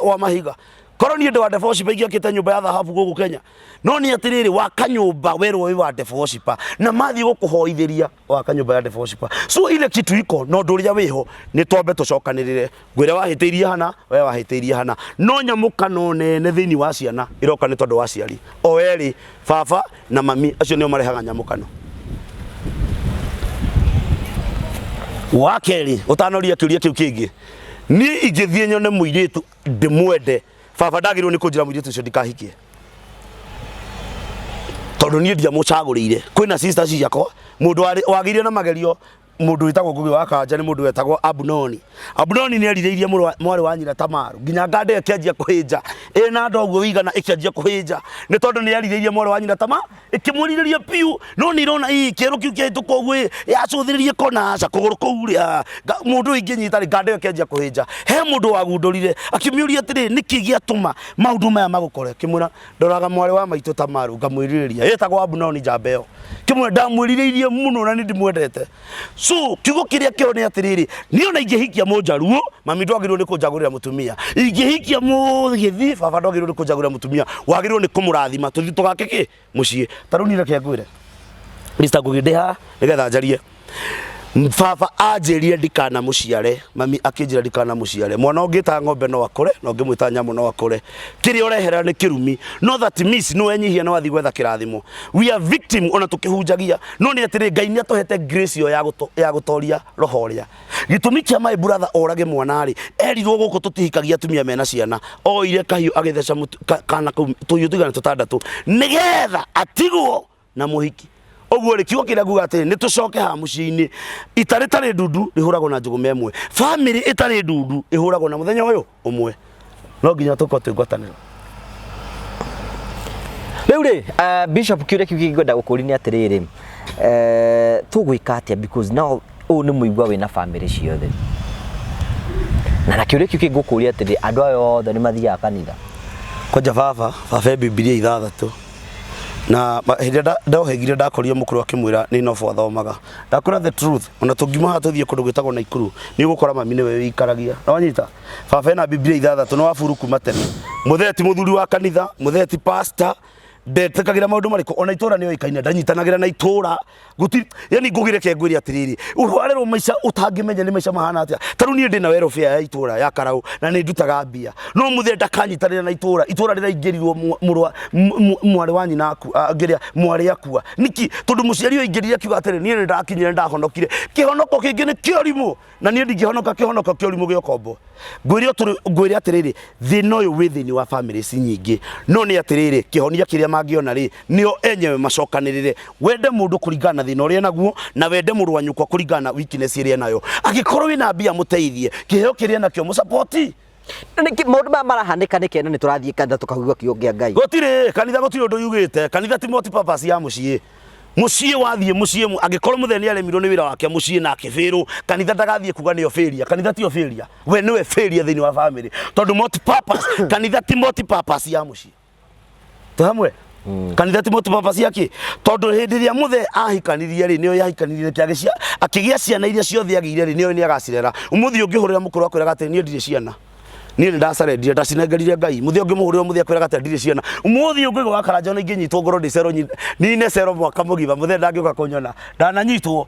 A: wa mahiga. Korwo niĩ ndĩ wa devil worshipper ingĩakĩte nyũmba ya thahabu gũkũ Kenya. No nĩ atĩrĩrĩ, waka nyũmba werwo wĩ wa devil worshipper, na mathiĩ gũkũhoithĩria waka nyũmba ya devil worshipper. So ile kitu iko na ũndũ ũrĩa wĩho nĩ twambe tũcokanĩrĩre, ngwĩre wahĩtĩirie hana, we wahĩtĩirie hana. No nyamũkano nene thĩinĩ wa ciana ĩroka nĩ tondũ wa aciari o erĩ, baba na mami, acio nĩo marehaga nyamũkano. Wa kerĩ, ũtanoria kĩũria kĩu kĩngĩ, niĩ ingĩthiĩ nyone mũirĩtu ndĩmwende, baba ndagĩrĩirwo nĩ kũnjĩra mũirĩtu ũcio ndikahikie, tondũ niĩ ndiamũcagũrĩire. Kwĩna sisters ciakwa, mũndũ wagĩire na magerio, mũndũ wĩtagwo Ngũgĩ wa Kanja nĩ mũndũ wetagwo Abunoni. Abunoni nĩ erirĩirie mwarĩ wa nyina Tamaru nginya nganda ĩyo ĩkĩanjia kũhĩnja ĩna nda ũguo wĩigana, ĩkĩanjia kũhĩnja nĩ tondũ nĩ erirĩirie mwarĩ wa nyina Tamaru, ĩkĩmwĩrirĩria biũ. No nĩ irona ĩ kĩero kĩu kĩahĩtũka ũguo ĩ yacũthĩrĩrie kona, aca kũgũrũ kũu rĩ, mũndũ ũyũ ingĩnyita rĩ, nganda ĩyo ĩkĩanjia kũhĩnja. He mũndũ wagundũrire akĩmĩũria atĩrĩ, nĩkĩ gĩatũma maũndũ maya magũkore? Akĩmwĩra, ndoraga mwarĩ wa maitũ Tamaru ngamwĩrirĩria, ĩtagwo Abunoni njamba ĩyo. Kĩmwe ndamwĩrirĩirie mũno na nĩ ndimwendete. So kiugo kĩrĩa kĩo nĩ atĩrĩrĩ, niĩ ona ingĩhikia mũnjaruo, mami ndwagĩrĩirwo nĩ kũnjagũrĩra mũtumia. Ingĩhikia mũgĩthii, baba ndwagĩrĩirwo nĩ kũnjagũrĩra mũtumia. Wagĩrĩirwo nĩ kũmũrathima tũthiĩ tũgake kĩ mũciĩ. Ta rĩu niĩ reke ngwĩre, Mr. Ngugi, ndĩ haha nĩgetha njarie. Baba anjĩrire ndikanamũciare, mami akĩnjĩra ndikanamũciare. Mwana ũngĩta ng'ombe no akũre, na ũngĩmwĩta nyamũ no akũre. Kĩrĩa ũreherera nĩ kĩrumi. No that means nĩ wenyihia na wathiĩ gwetha kĩrathimo. We are victim ona tũkĩhunjagia. No nĩ atĩrĩ, Ngai nĩ atũhete grace ĩyo ya gũtoria roho ũrĩa. Gĩtũmi kĩa my brother orage mwana rĩ, erirwo gũkũ tũtihikagia atumia mena ciana. Oire kahiũ agĩtheca kana kau tũhiũ tũigana tũtandatũ nĩgetha atigwo na mũhiki. Ũguo rĩ, kiugo kĩrĩa nguga atĩrĩ, nĩ tũcoke haha mũciĩ-inĩ. Ita rĩtarĩ ndundu rĩhũragwo na njũgũma ĩmwe. Famĩlĩ ĩtarĩ ndundu ĩhũragwo na mũthenya ũyũ ũmwe. No nginya tũkorwo twĩ ngwatanĩro.
B: Rĩu rĩ, Bishop, kĩũria kĩu kĩngĩenda gũkũria nĩ atĩrĩrĩ, tũgwĩka atĩa, because now ũyũ nĩ mũigua wĩna famĩlĩ ciothe, na kĩũria kĩu kĩngũkũria atĩrĩ, andũ aya othe nĩ mathiaga kanitha?
A: Kwanja baba, baba e Bibilia ithathatũ. Na hĩndĩ ĩrĩa ndohĩgire ndakorire mũkũrũ akĩmwĩra nĩ nobo athomaga. Ndakwĩra the truth, ona tũngiuma haha tũthiĩ kũndũ gwĩtagwo Naikuru, nĩ ũgũkora mami nĩwe wĩikaragia. Na wanyita? Baba ena Bibilia ithathatũ, nĩ waburu kuma tene. Mũthee ti mũthuri wa kanitha, mũthee ti pastor, ndetĩkagĩra maũndũ marĩkũ, ona itũra nĩ oĩkaine, ndanyitanagĩra na itũra. Gũtirĩ, yani ngũgĩ reke ngwĩre atĩrĩrĩ, ũrwarĩrwo maica ũtangĩmenya nĩ maica mahana atĩa. Ta rĩu niĩ ndĩna welfare ya itũra ya Karaũ na nĩ ndutaga mbia, no mũthee ndakanyitanĩra na itũra. Itũra rĩraingĩrirwo mwarĩ wa nyina akua, ngĩrĩa mwarĩ akua. Nĩkĩ? Tondũ mũciari ũyũ aingĩrire akiuga atĩrĩ, niĩ nĩ ndakinyire nĩ ndahonokire. Kĩhonoko kĩngĩ nĩ kĩorimũ, na niĩ ndingĩhonoka kĩhonoko kĩorimũ gĩa ũkombo. Ngwĩre ũtũrĩ, ngwĩre atĩrĩrĩ, thĩna ũyũ wĩ thĩinĩ wa families nyingĩ, no nĩ atĩrĩrĩ, kĩhonia kĩrĩa mangĩona rĩ, nĩo enyewe macokanĩrĩre. Wende mũndũ kũringana na thĩna ũrĩa enaguo, na wende mũrũ wa nyũkwa kũringana na weakness ĩrĩa enayo. Angĩkorwo wĩna mbia mũteithie, kĩheo kĩrĩa enakĩo mũsapoti.
B: Nĩkĩ maũndũ maya marahanĩka nĩkĩ na nĩ tũrathiĩ kanitha tũkahuga kiugo kĩa Ngai?
A: Gũtirĩ kanitha, gũtirĩ ũndũ yugĩte. Kanitha ti multi purpose ya mũciĩ. Mũciĩ wathiĩ mũciĩ, angĩkorwo mũthee nĩ aremirwo nĩ wĩra wake mũciĩ na akĩbĩrwo, kanitha ndagathiĩ kuga nĩyo failure. Kanitha tiyo failure, we nĩwe failure thĩinĩ wa family, tondũ multi purpose, kanitha ti multi purpose ya mũciĩ. Twĩ hamwe? Kanitha ti multi purpose ya kĩ? Tondũ hĩndĩ ĩrĩa mũthee ahikanirie rĩ, nĩyo yahikanirie nĩkĩ akĩgĩa ciana iria ciothe agĩire rĩ, nĩyo nĩ agacirera. Ũmũthĩ ũngĩhũrĩra mũkũrũ akwĩraga atĩ niĩ ndirĩ ciana. Niĩ nĩ ndacarendire, ndacinengerire Ngai. Mũthĩ ũngĩmũhũrĩra ũmũthĩ akwĩraga atĩ ndirĩ ciana. Ũmũthĩ ũngĩgwa wa Karanja ona ingĩnyitwo ngorwo ndĩ cero, nine cero mwaka mũgima, mũthee ndangĩũka kũnyona. Ndananyitwo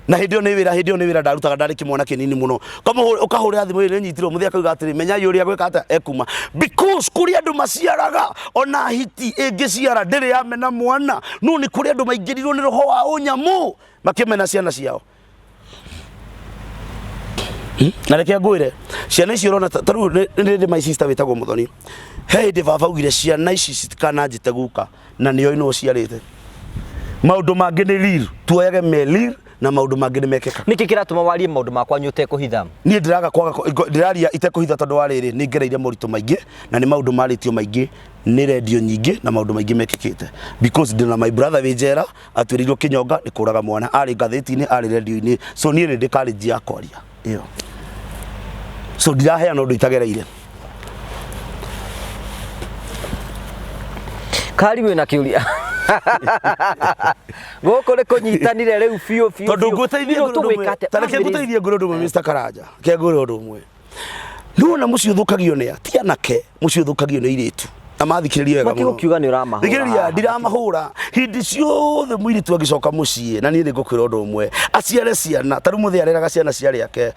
A: na hĩndĩ ĩyo nĩ wĩra, hĩndĩ ĩyo nĩ wĩra ndarutaga, ndarĩ kĩmwana kĩnini mũno. Ũkahũrĩra thimũ ĩrĩa nyitirwo, mũthee akauga atĩrĩ, menyai ũrĩa gwĩka atĩa ekuma. Because kũrĩ andũ maciaraga, ona hiti ĩngĩciara ndĩrĩ yamena mwana, no nĩ kũrĩ andũ maingĩrirwo nĩ roho wa ũnyamũ makĩmena ciana ciao. Na reke ngwĩre, ciana icio ũrona ta rĩu nĩ ndĩ my sister wĩtagwo Mũthoni. He hĩndĩ baba augire ciana ici citikananjĩte guka, na nĩoĩ nũ ũciarĩte. Maũndũ mangĩ nĩ real, tuoyage me real, na maũndũ mangĩ nĩ mekĩkaga.
B: Nĩkĩ kĩratũma warie maũndũ ma kwanyu ũtekũhitha?
A: Niĩ ndĩraga kwaga ndĩraria itekũhitha tondũ wa rĩrĩ, nĩ ngereire moritũ maingĩ na nĩ maũndũ marĩtio maingĩ nĩ rendio nyingĩ na maũndũ maingĩ mekĩkĩte. Because ndĩna my brother wĩ njera, atuĩrĩirwo kĩnyonga nĩ kũraga mwana, arĩ ngathĩti-inĩ, arĩ rendio-inĩ. So niĩ nĩ ndĩ courage ya kwaria ĩyo. So ndiraheana ũndũ itagereire.
B: Kari wĩna kĩũria. Gũkũ nĩ kũnyitanire rĩu biũ biũ.
A: Tondũ ngũteithie
B: ngũrũ ũndũ ũmwe.
A: Ta reke ngũteithie ngũrũ ũndũ ũmwe Mr. Karanja. Reke ngũrũ ũndũ ũmwe. Nĩwona mũciĩ ũthũkagio nĩ a? Ti anake, mũciĩ ũthũkagio nĩ airĩtu. Na mathikĩrĩria wega
B: mũno. Matigũkiuga nĩ ũramahũra.
A: Thikĩrĩria, ndiramahũra. Hĩndĩ ciothe mũirĩtu angĩcoka mũciĩ, na niĩ nĩ ngũkwĩra ũndũ ũmwe, aciare ciana, ta rĩu mũthee areraga ciana ciarĩ ake.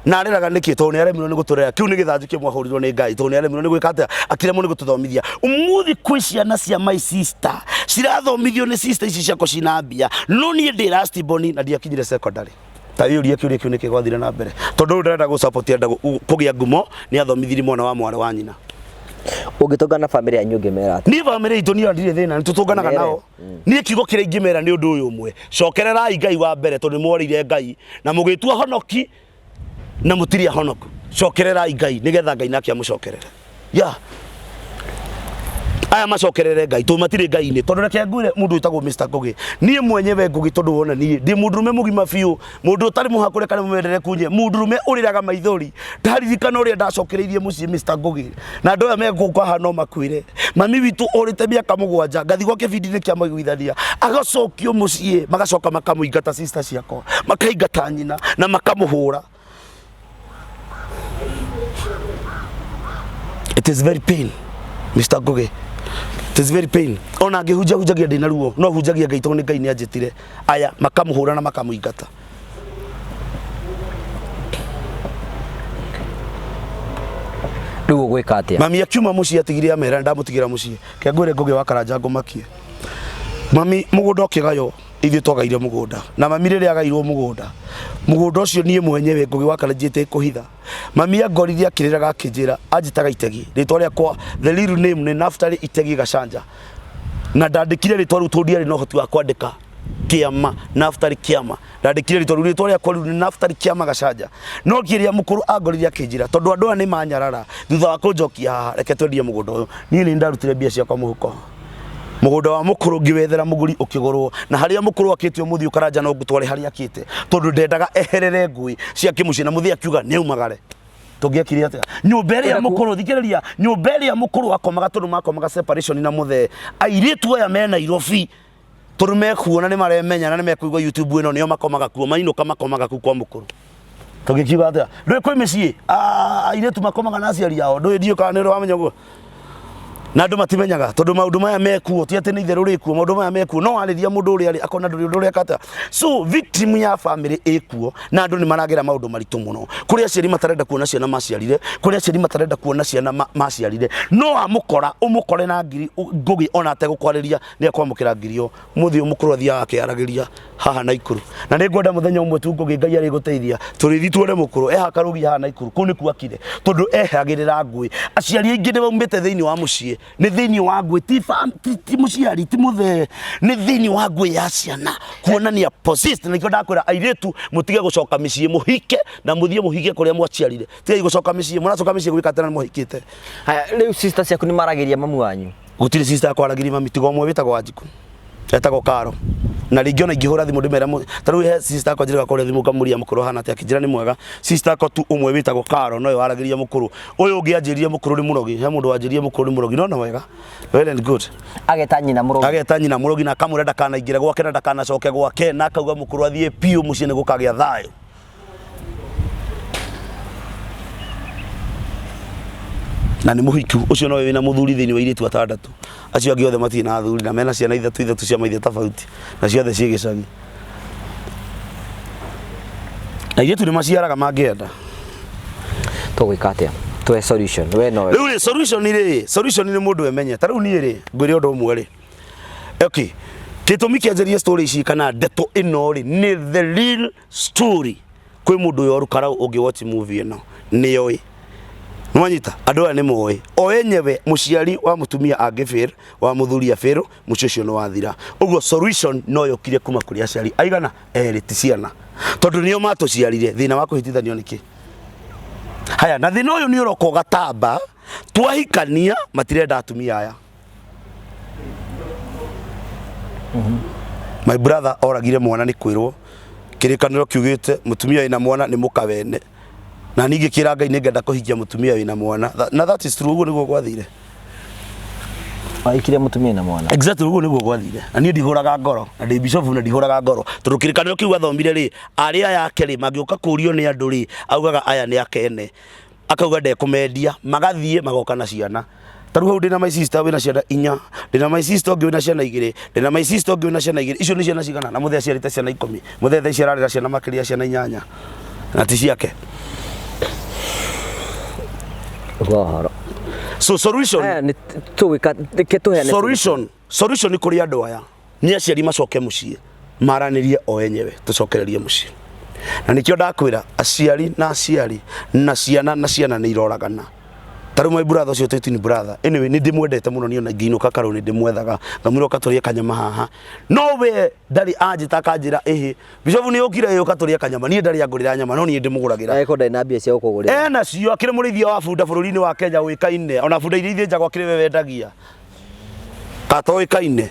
A: Na areraga nĩkĩ? Tondũ nĩ aremirwo nĩ gũtũrera. Kĩu nĩ gĩthanju kĩmwe ahũrirwo nĩ Ngai, tondũ nĩ aremirwo nĩ gwĩka atĩa? Akĩremwo nĩ gũtũthomithia. Ũmũthĩ kwĩ ciana cia my sister cirathomithio nĩ sister ici ciakwa cina mbia, no niĩ ndĩ last born na ndiakinyire secondary. Ta wĩyũrie kĩũria kĩu nĩkĩ gwathire na mbere, tondũ ũyũ ndarenda gũ-support, arenda kũgĩa ngumo nĩ athomithirie mwana wa mwarĩ wa nyina.
B: Ũngĩtũngana na bamĩrĩ yanyu ũngĩmera atĩa?
A: Niĩ bamĩrĩ itũ niĩ ndirĩ thĩna, nĩ tũtũnganaga
B: Mere.
A: nao. Niĩ kiugo kĩrĩa ingĩmera nĩ ũndũ ũyũ ũmwe, cokererai Ngai wa mbere, tondũ nĩ mworĩire Ngai na mũgĩtua honoki na mũtirĩ ahonoku. Cokererai Ngai nĩgetha Ngai nake amũcokerere. Ya aya macokerere Ngai tondũ matirĩ Ngai-inĩ. Tondũ reke ngwĩre mũndũ wĩtagwo Mr. Ngũgĩ, niĩ mwenyewe Ngũgĩ, tondũ wona niĩ ndĩ mũndũrũme mũgima biũ, mũndũ ũtarĩ mũhakũre kana mũmendere kunye, mũndũrũme ũrĩraga maithori ndaririkana ũrĩa ndacokereirie mũciĩ Mr. Ngũgĩ, na andũ aya megũka haha no makwĩre mami witũ orĩte mĩaka 7 ngathi gwake bindi-inĩ kĩa maiguithania, agacokio mũciĩ, magacoka makamũingata, sister ciakwa makaingata nyina na makamũhũra. It is very pain, Mr. Ngugi. It is very pain. Ona ngĩhunjia hunjagia ndĩna ruo, no hunjagia Ngai tondũ nĩ Ngai nĩ anjĩtire. Aya makamũhũra na makamũingata.
B: Rĩu ũgwĩka atĩa?
A: Mami akiuma mũciĩ atigire amera ndamũtigĩra mũciĩ. Ke ngwĩre Ngugi wa Karanja ngũmakie. Mami mũgũnda ũkĩgaywo ithuĩ twagaire mũgũnda na mami rĩrĩa agairwo mũgũnda, mũgũnda ũcio niĩ mwenyewe Ngugi wa Karanja njĩte kũhitha. Mami angorire akĩrĩraga akĩnjĩra anjĩtaga Itegi, rĩtwa rĩakwa the real name nĩ Naftali Itegi Gacanja, na ndandĩkire rĩtwa rĩu tondũ ndiarĩ na ũhoti wa kwandĩka kĩama Naftali Kĩama, ndandĩkire rĩtwa rĩu, rĩtwa rĩakwa rĩu nĩ Naftali Kĩama Gacanja. No kĩrĩa mũkũrũ angorire akĩnjĩra, tondũ andũ aya nĩ manyarara thutha wa kũnjokia haha, reke twendie mũgũnda ũyũ. Niĩ nĩ ndarutire mbia ciakwa mũhuko, mũgũnda wa mũkũrũ ngĩwethera mũgũri ũkĩgũrwo, na harĩa mũkũrũ akĩte ũmũthĩ ũkaranja no ngũtware harĩa akĩte, tondũ ndendaga eherere ngũĩ cia kĩmũciĩ, na mũthĩ akiuga nĩ aumagare. Tũngĩekire atĩa? Nyũmba ĩrĩa mũkũrũ, thikĩrĩria, nyũmba ĩrĩa mũkũrũ akomaga, tondũ makomaga separation na mũthee, airĩtu aya me Nairobi tondũ mekuona nĩ maremenya na nĩ mekũigua YouTube ĩno, nĩo makomaga kuo, mainũka makomaga kuu kwa mũkũrũ. Tũngĩkiuga atĩa? Ndũĩ kwĩ mĩciĩ airĩtu makomaga na aciari ao? Ndũĩ, ndiũĩ kana nĩ ũrĩ wamenya ũguo. Na andũ matimenyaga tondũ maũndũ maya mekuo ti atĩ nĩ itherũ rĩkuo, maũndũ maya mekuo no warĩria mũndũ ũrĩa arĩ akona ndũrĩ ũndũ ũreka atĩa. So victim ya family ĩkuo na andũ nĩ maragera maũndũ maritũ mũno. Kũrĩ aciari matarenda kuona ciana maciarire, kũrĩ aciari matarenda kuona ciana maciarire. No amũkora ũmũkore na ngiri Ngũgĩ ona ategũkwarĩria nĩ ekwamũkĩra ngiri ĩyo. Mũthĩ ũyũ mũkũrũ athiaga akĩaragĩria haha Naikuru, na nĩ ngwenda mũthenya ũmwe tu Ngũgĩ Ngai arĩgũteithia tũrĩthi tuone mũkũrũ eha karũgi haha Naikuru, kũu nĩkuo akire, tondũ ehagĩrĩra ngũĩ. Aciari aingĩ nĩ maumĩte thĩinĩ wa mũciĩ, nĩ thĩinĩ wa ngũĩ, ti, ti, ti mũciari, ti mũthee, nĩ thĩinĩ wa ngũĩ ya ciana kuonania possessed. Na nĩkĩo ndakwĩra airĩtu mũtige gũcoka mĩciĩ, mũhike na mũthiĩ mũhike kũrĩa mwaciarire. Tigai gũcoka mĩciĩ, mũracoka mĩciĩ gwĩka atĩa na nĩ mũhikĩte?
B: Haya, rĩu sister ciaku nĩ maragĩria mamu wanyu?
A: Gũtirĩ sister yakwa aragĩria mami tiga ũmwe wĩtagwo Wanjikũ, etagwo Karo. Na rĩngĩ ona ingĩhũra thimũ ndĩmere ta rĩu he sister yakwa njĩraga kũrĩa thimũ ngamũria mũkũrũ ahana atĩa, akĩnjĩra nĩ mwega. Sister yakwa tu ũmwe wĩtagwo Karo nowe waragĩria mũkũrũ. Ũyũ ũngĩ anjĩrire mũkũrũ nĩ mũrogi, he mũndũ wanjĩrire mũkũrũ nĩ mũrogi, no na wega, well and good.
B: Ageta nyina mũrogi.
A: Ageta nyina mũrogi na akamwĩra ndakanaingĩre gwake na ndakanacoke gwake, na akauga mũkũrũ athiĩ biũ mũciĩ nĩ gũkagĩa thayũ. Na nĩ mũhiku ũcio nowe wĩna mũthuri thĩinĩ wa airĩtu atandatũ, acio angĩ othe matirĩ na athuri na mena ciana ithatũ ithatũ cia maithe tofauti na ciothe ciĩ gĩcagi. Na airĩtu nĩ maciaraga mangĩenda.
B: Tũgwĩka atĩa? Tũhe solution. We nowe.
A: Rĩu rĩ, solution rĩ, solution nĩ mũndũ emenye. Ta rĩu niĩ rĩ, ngwĩre ũndũ ũmwe rĩ, okay, gĩtũmi kĩanjĩrie story ici kana ndeto ĩno rĩ, nĩ the real story. Kwĩ mũndũ ũyũ Rukarau ũngĩ watch movie ĩno nĩoĩ, nĩwanyita, andũ aya nĩ moĩ o enyewe mũciari wa mũtumia angĩbĩr wa mũthuri abĩrũ, mũciĩ ũcio nĩ wathira. Ũguo solution no yũkire kuma kũrĩ aciari aigana erĩ, ti ciana, tondũ nĩo matũciarire. Thĩna wa kũhĩtithanio nĩkĩ? Haya, na thĩna ũyũ nĩ ũroka ũgatamba twahikania, matirenda atumia aya. My brother oragire mwana nĩ kwĩrwo kĩrĩkanĩro kiugĩte mũtumia wĩna mwana nĩ mũkawene, na niĩ ngĩkĩra Ngai nĩ ngenda kũhikia mũtumia wĩna mwana. Na that is true, ũguo nĩguo gwathire.
B: Wahikire mũtumia na mwana.
A: Exactly, ũguo nĩguo gwathire. Na niĩ ndihũraga ngoro, na ndĩ bishop na ndihũraga ngoro, tondũ kĩrĩkanĩro kĩu athomire rĩ, arĩa yake rĩ, mangĩũka kũrio nĩ andũ rĩ, augaga aya nĩ akene, akauga ndekũmendia, magathiĩ magoka na ciana. Ta rĩu hau ndĩna my sister wĩna ciana inya, ndĩna my sister ũngĩ wĩna ciana igĩrĩ, ndĩna my sister ũngĩ wĩna ciana igĩrĩ, icio nĩ ciana cigana? Na mũthee aciarĩte ciana 10, mũthee thaa ici ararera ciana makĩria ya ciana inyanya na ti ciake.
B: Ũguo ũhoro.
A: So solution,
B: Aya nĩ tũgwĩka, reke tũheane
A: solution kũrĩ andũ aya nĩ aciari macoke mũciĩ maranĩrie o enyewe, tũcokererie mũciĩ. Na nĩkĩo ndakwĩra aciari na aciari na ciana na ciana nĩ iroragana. Ta rĩu my brother ũcio twĩ twin brother, anyway nĩ ndĩmwendete mũno niĩ ona ingĩinũka karũ nĩ ndĩmwethaga ngamwĩra ũka tũrĩe kanyama haha, no we ndarĩ anjĩta akanjĩra ĩhĩ Bishop nĩ ũkire ĩ ũka tũrĩe kanyama, niĩ ndarĩ angũrĩra nyama no niĩ ndĩmũgũragĩra.
B: Angĩkorwo ndarĩ na mbia cia gũkũgũrĩra.
A: Ena cio akĩrĩ mũrĩithia wa bunda bũrũri-inĩ wa Kenya ũĩkaine, ona bunda iria ithĩnjagwo akĩrĩ we wendagia. Katoĩkaine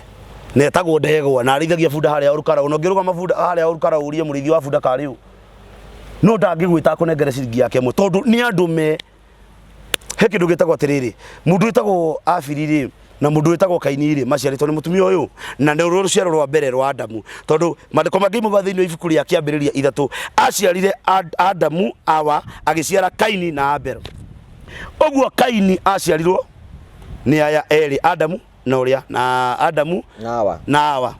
A: na etagwo ndegwa na arĩithagia bunda harĩa Olkalau, na ũngĩrũgama bunda harĩa Olkalau ũrie mũrĩithi wa bunda karĩ ũ, no ndangĩgwĩta akũnengere ciringi yake ĩmwe tondũ nĩ andũ me he kĩndũ gĩtagwo atĩrĩrĩ, mũndũ wĩtagwo Abiri rĩ na mũndũ wĩtagwo Kaini rĩ maciarĩtwo nĩ mũtumia ũyũ na nĩ rũciaro rwa mbere rwa Adamu, tondũ maandĩko mangĩ mauga thĩinĩ wa ibuku rĩa Kĩambĩrĩria 3 aciarire Adamu Awa agĩciara Kaini na Abel. Ũguo Kaini aciarirwo nĩ aya erĩ, Adamu na ũrĩa na Adamu
B: Na Awa.
A: na Awa.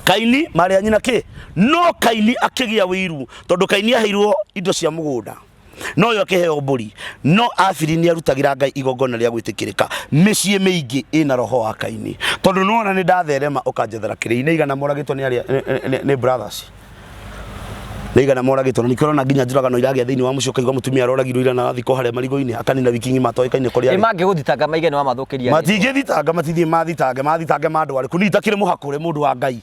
A: Kaini marĩ a nyina kĩ, no Kaini akĩgĩa wĩiru tondũ Kaini aheirwo indo cia mũgũnda no yo akĩheo mbũri, no Abiri nĩ arutagĩra Ngai igongona rĩa gwĩtĩkĩrĩka. Mĩciĩ mĩingĩ ĩna roho wa Kaini, tondũ nĩwona nĩ ndatherema ũkanjethera kĩrĩi nĩ igana moragĩtwo nĩ arĩa nĩ brothers nĩ igana moragĩtwo, na nĩkĩo ũrona nginya njũragano iragĩa thĩinĩ wa mũciĩ, ũkaigua mũtumia aroragirwo ira na arathikwo harĩa marigũ-inĩ akanina wiki ng'ima atoĩkaine kũrĩa
B: Ĩ
A: arĩ.
B: mangĩgũthitanga maige nĩ wamathũkĩria rĩtwa.
A: Matingĩthitanga, matithiĩ mathitange, mathitange mandware kũ, niĩ itakĩrĩ mũhakũre mũndũ wa Ngai.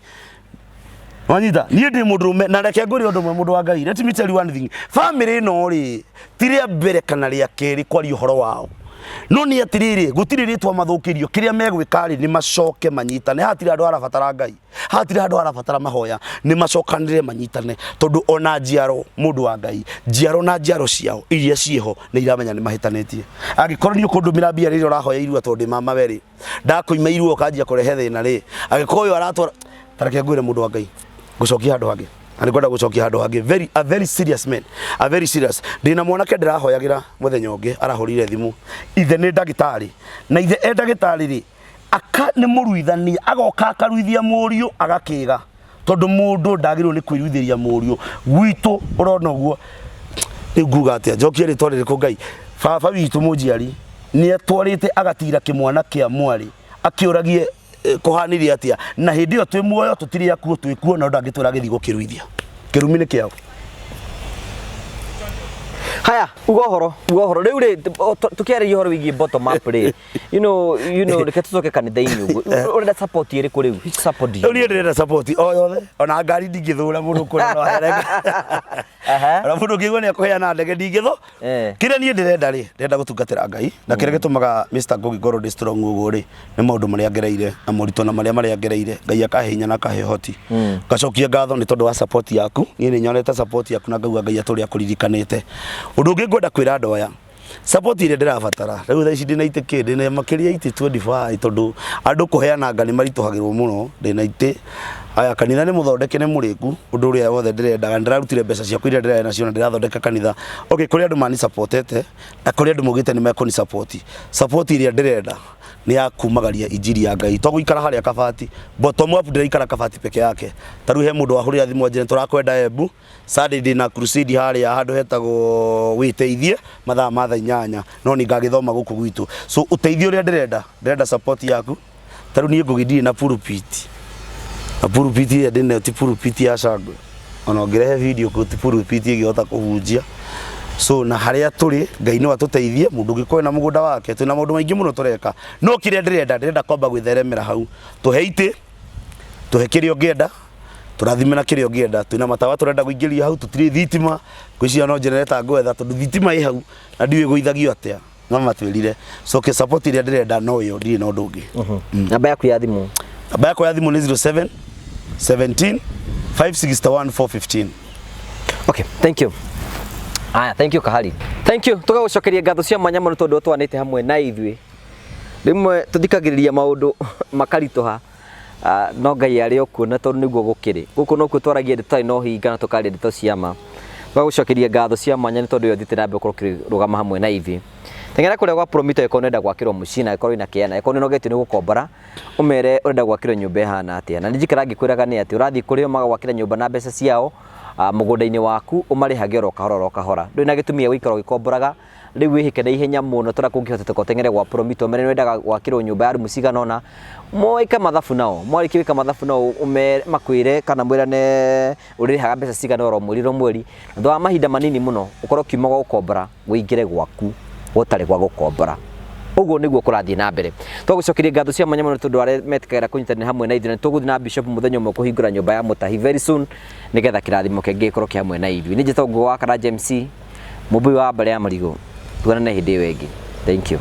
A: Wanyita, niĩ ndĩ mũndũrũme na reke ngwĩre ũndũ ũmwe mũndũ wa Ngai. Let me tell you one thing. Family ĩno rĩ, ti rĩa mbere kana rĩa kerĩ kwaria ũhoro wao. No nĩ atĩrĩrĩ, gũtirĩ rĩtwa mathũkĩrio, kĩrĩa megwĩka rĩ, nĩ macoke manyitane. Haha hatirĩ handũ harabatara Ngai. Haha hatirĩ handũ harabatara mahoya, nĩ macokanĩrĩre manyitane tondũ ona njiaro mũndũ wa Ngai, njiaro na njiaro ciao iria ciĩho nĩ iramenya nĩ mahĩtanĩtie. Angĩkorwo nĩ ũkũndũmĩra mbia rĩrĩa ũrahoya irua tondũ ndĩ mamawe rĩ, ndakũima irua ũkanjia kũrehe thĩna rĩ, angĩkorwo ũyũ aratwara, ta reke ngwĩre mũndũ wa Ngai, ngũcokia handũ hangĩ na nĩngwenda gũcokia handũ hangĩ very, a very serious man, a very serious. Ndĩna mwanake ndĩrahoyagĩra mũthenya ũngĩ arahũrire thimũ, ithe nĩ ndagĩtarĩ na ithe e ndagĩtarĩ rĩ, aka nĩ mũruithania, agoka akaruithia mũriũ agakĩga, tondũ mũndũ ndagĩrĩirwo nĩ kwĩruithĩria mũriũ. Gwitũ ũrona ũguo, rĩu nguga atĩa, njokie rĩtwa rĩrĩkũ Ngai? Baba witũ mũnjiari nĩ atwarĩte agatira kĩmwana kĩa mwarĩ akĩũragie kũhanire atĩa, na hĩndĩ ĩyo twĩ muoyo tũtirĩ akuũ, twĩ kuo, no ndangĩtwĩra agĩthiĩ gũkĩruithia. Kĩrumi nĩ kĩao.
B: Haya, uga ũhoro, uga ũhoro. Rĩu rĩ, tũkĩarĩria ũhoro wĩgiĩ bottom up rĩ, reke tũcoke kanitha-inĩ ũguo. Ũrenda support ĩrĩkũ rĩu? Which support do you
A: Rĩu niĩ ndĩrenda support o yothe, ona ngari ndingĩthũra mũndũ kũrĩa no aheane. Ona mũndũ ũngĩigua nĩ akũheana ndege ndingĩthũ. Kĩrĩa niĩ ndĩrenda rĩ, ndĩrenda gũtungatĩra Ngai, na kĩrĩa gĩtũmaga Mr. Ngugi ngorwo ndĩ strong ũguo rĩ, nĩ maũndũ marĩa ngereire na moritũ na marĩa marĩa ngereire, Ngai akahe hinya na akahe ũhoti. Ngacokia ngatho nĩ tondũ wa support yaku, niĩ nĩ nyonete support yaku na ngauga Ngai atũre akũririkanĩte. Ũndũ ũngĩ ngwenda kwĩra andũ aya, support ĩrĩa ndĩrabatara rĩu thaa ici ndĩna itĩ kĩ, ndĩna makĩria itĩ 25 tondũ andũ kũheana anga nĩ maritũhagĩrwo mũno, ndĩna itĩ. Haya, kanitha nĩ mũthondeke nĩ mũrĩku, ũndũ ũrĩa wothe ndĩrendaga, ndĩrarutire mbeca ciakwa iria ndĩrarĩ nacio na ndĩrathondeka kanitha. Okay, kũrĩ andũ mani supportete na kũrĩ andũ maugĩte nĩ mekũni support. Support ĩrĩa ndĩrenda nĩ ya kumagaria injiri ya Ngai, to gũikara harĩa kabati. Bottom up ndĩraikara kabati peke yake. Ta rĩu he mũndũ wahũrĩra thimũ anjĩre tũrakwenda Embu, Sunday ndĩna crusade harĩa handũ hetagwo wĩteithie mathaa ma thaa 8, no nĩ ngagĩthoma gũkũ gwitũ. So ũteithio ũrĩa ndĩrenda, ndĩrenda support yaku. Ta rĩu niĩ Ngugi ndirĩ na pulpit, na pulpit ĩrĩa ndĩnayo ti pulpit ya cangwe, ona ũngĩrehe video kũu ti pulpit ĩngĩhota kũhunjia. So na harĩa tũrĩ Ngai no atũteithie, mũndũ ũngĩkorwo ena mũgũnda wake, twĩna maũndũ maingĩ mũno tũreka, no kĩrĩa ndĩrenda, ndĩrenda kwamba gwĩtheremera hau, tũhe itĩ, tũhe kĩrĩa ũngĩenda, tũrathime na kĩrĩa ũngĩenda, twĩna matawa tũrenda kũingĩria hau, tũtirĩ thitima, ngwĩciria no generator ngwetha tondũ thitima ĩ hau na ndiũĩ ĩgũithagio atĩa, no matwĩrire. So okay, support ĩrĩa ndĩrenda no ĩyo, ndirĩ na ũndũ ũngĩ.
B: Namba yaku ya thimũ?
A: Namba yakwa ya thimũ nĩ 07 17 561 415.
B: Okay, thank you. Aya, thank you Kahari. Thank you. Tũgagũcokeria ngatho cia mwanya mũno tondũ twanĩte hamwe na ithuĩ. Rĩmwe tũthikagĩrĩria maũndũ makaritũha, no Ngai arĩ o kuo na tondũ nĩguo gũkĩrĩ. Gũkũ nokuo twaragia ndeto itarĩ na ũhinga na tũkaria ndeto cia ma. Tũgagũcokeria ngatho cia mwanya nĩ tondũ ũyũ ũthiĩte na mbere gũkorwo ũkĩrũgama hamwe na ithuĩ. Teng'era kũrĩa gwa Promito angĩkorwo nĩ ũrenda gwakĩrwo mũciĩ na angĩkorwo wĩna kĩea na angĩkorwo nĩ ũnogetio nĩ gũkombora, ũmere ũrenda gwakĩrwo nyũmba ĩhana atĩa. Na nĩ njikaraga ngĩkwĩraga nĩ atĩ ũrathiĩ kũrĩ o magagwakĩra nyũmba na mbeca ciao, mũgũnda-inĩ waku, ũmarĩhage oro kahora oro kahora. Ndũrĩ na gĩtũmi gĩa gũikara ũgĩkomboraga. Rĩu wĩhĩke na ihenya mũno tũrĩa kũngĩhoteteka ũteng'ere gwa Promito ũmere nĩwendaga gwakĩrwo nyũmba ya rumu cigana ũna. Mwĩke mathabu nao, mwarĩkia gwĩka mathabu nao ũmere makwĩre kana mwĩrane ũrĩrĩhaga mbeca cigana oro mweri oro mweri. Thutha wa mahinda manini mũno ũkorwo ũkiuma gwa gũkombora ũingĩre gwaku gũtarĩ gwa gũkombora. Ũguo nĩguo kũrathiĩ na mbere. Twagũcokeria ngatho cia mwanya mũno tondũ arĩa metĩkagĩra kũnyitanĩra hamwe na ithuĩ na tũgũthiĩ na Bishop mũthenya ũmwe kũhingũra nyũmba ya mũtahi very soon nĩgetha kĩrathimo kĩngĩ gĩkorwo kĩ hamwe na ithuĩ. Niĩ njĩtagwo Ngũgĩ wa Karanja MC, mũmbui wa mbarĩ ya marigũ. Tuonane hĩndĩ ĩyo ĩngĩ. Thank you.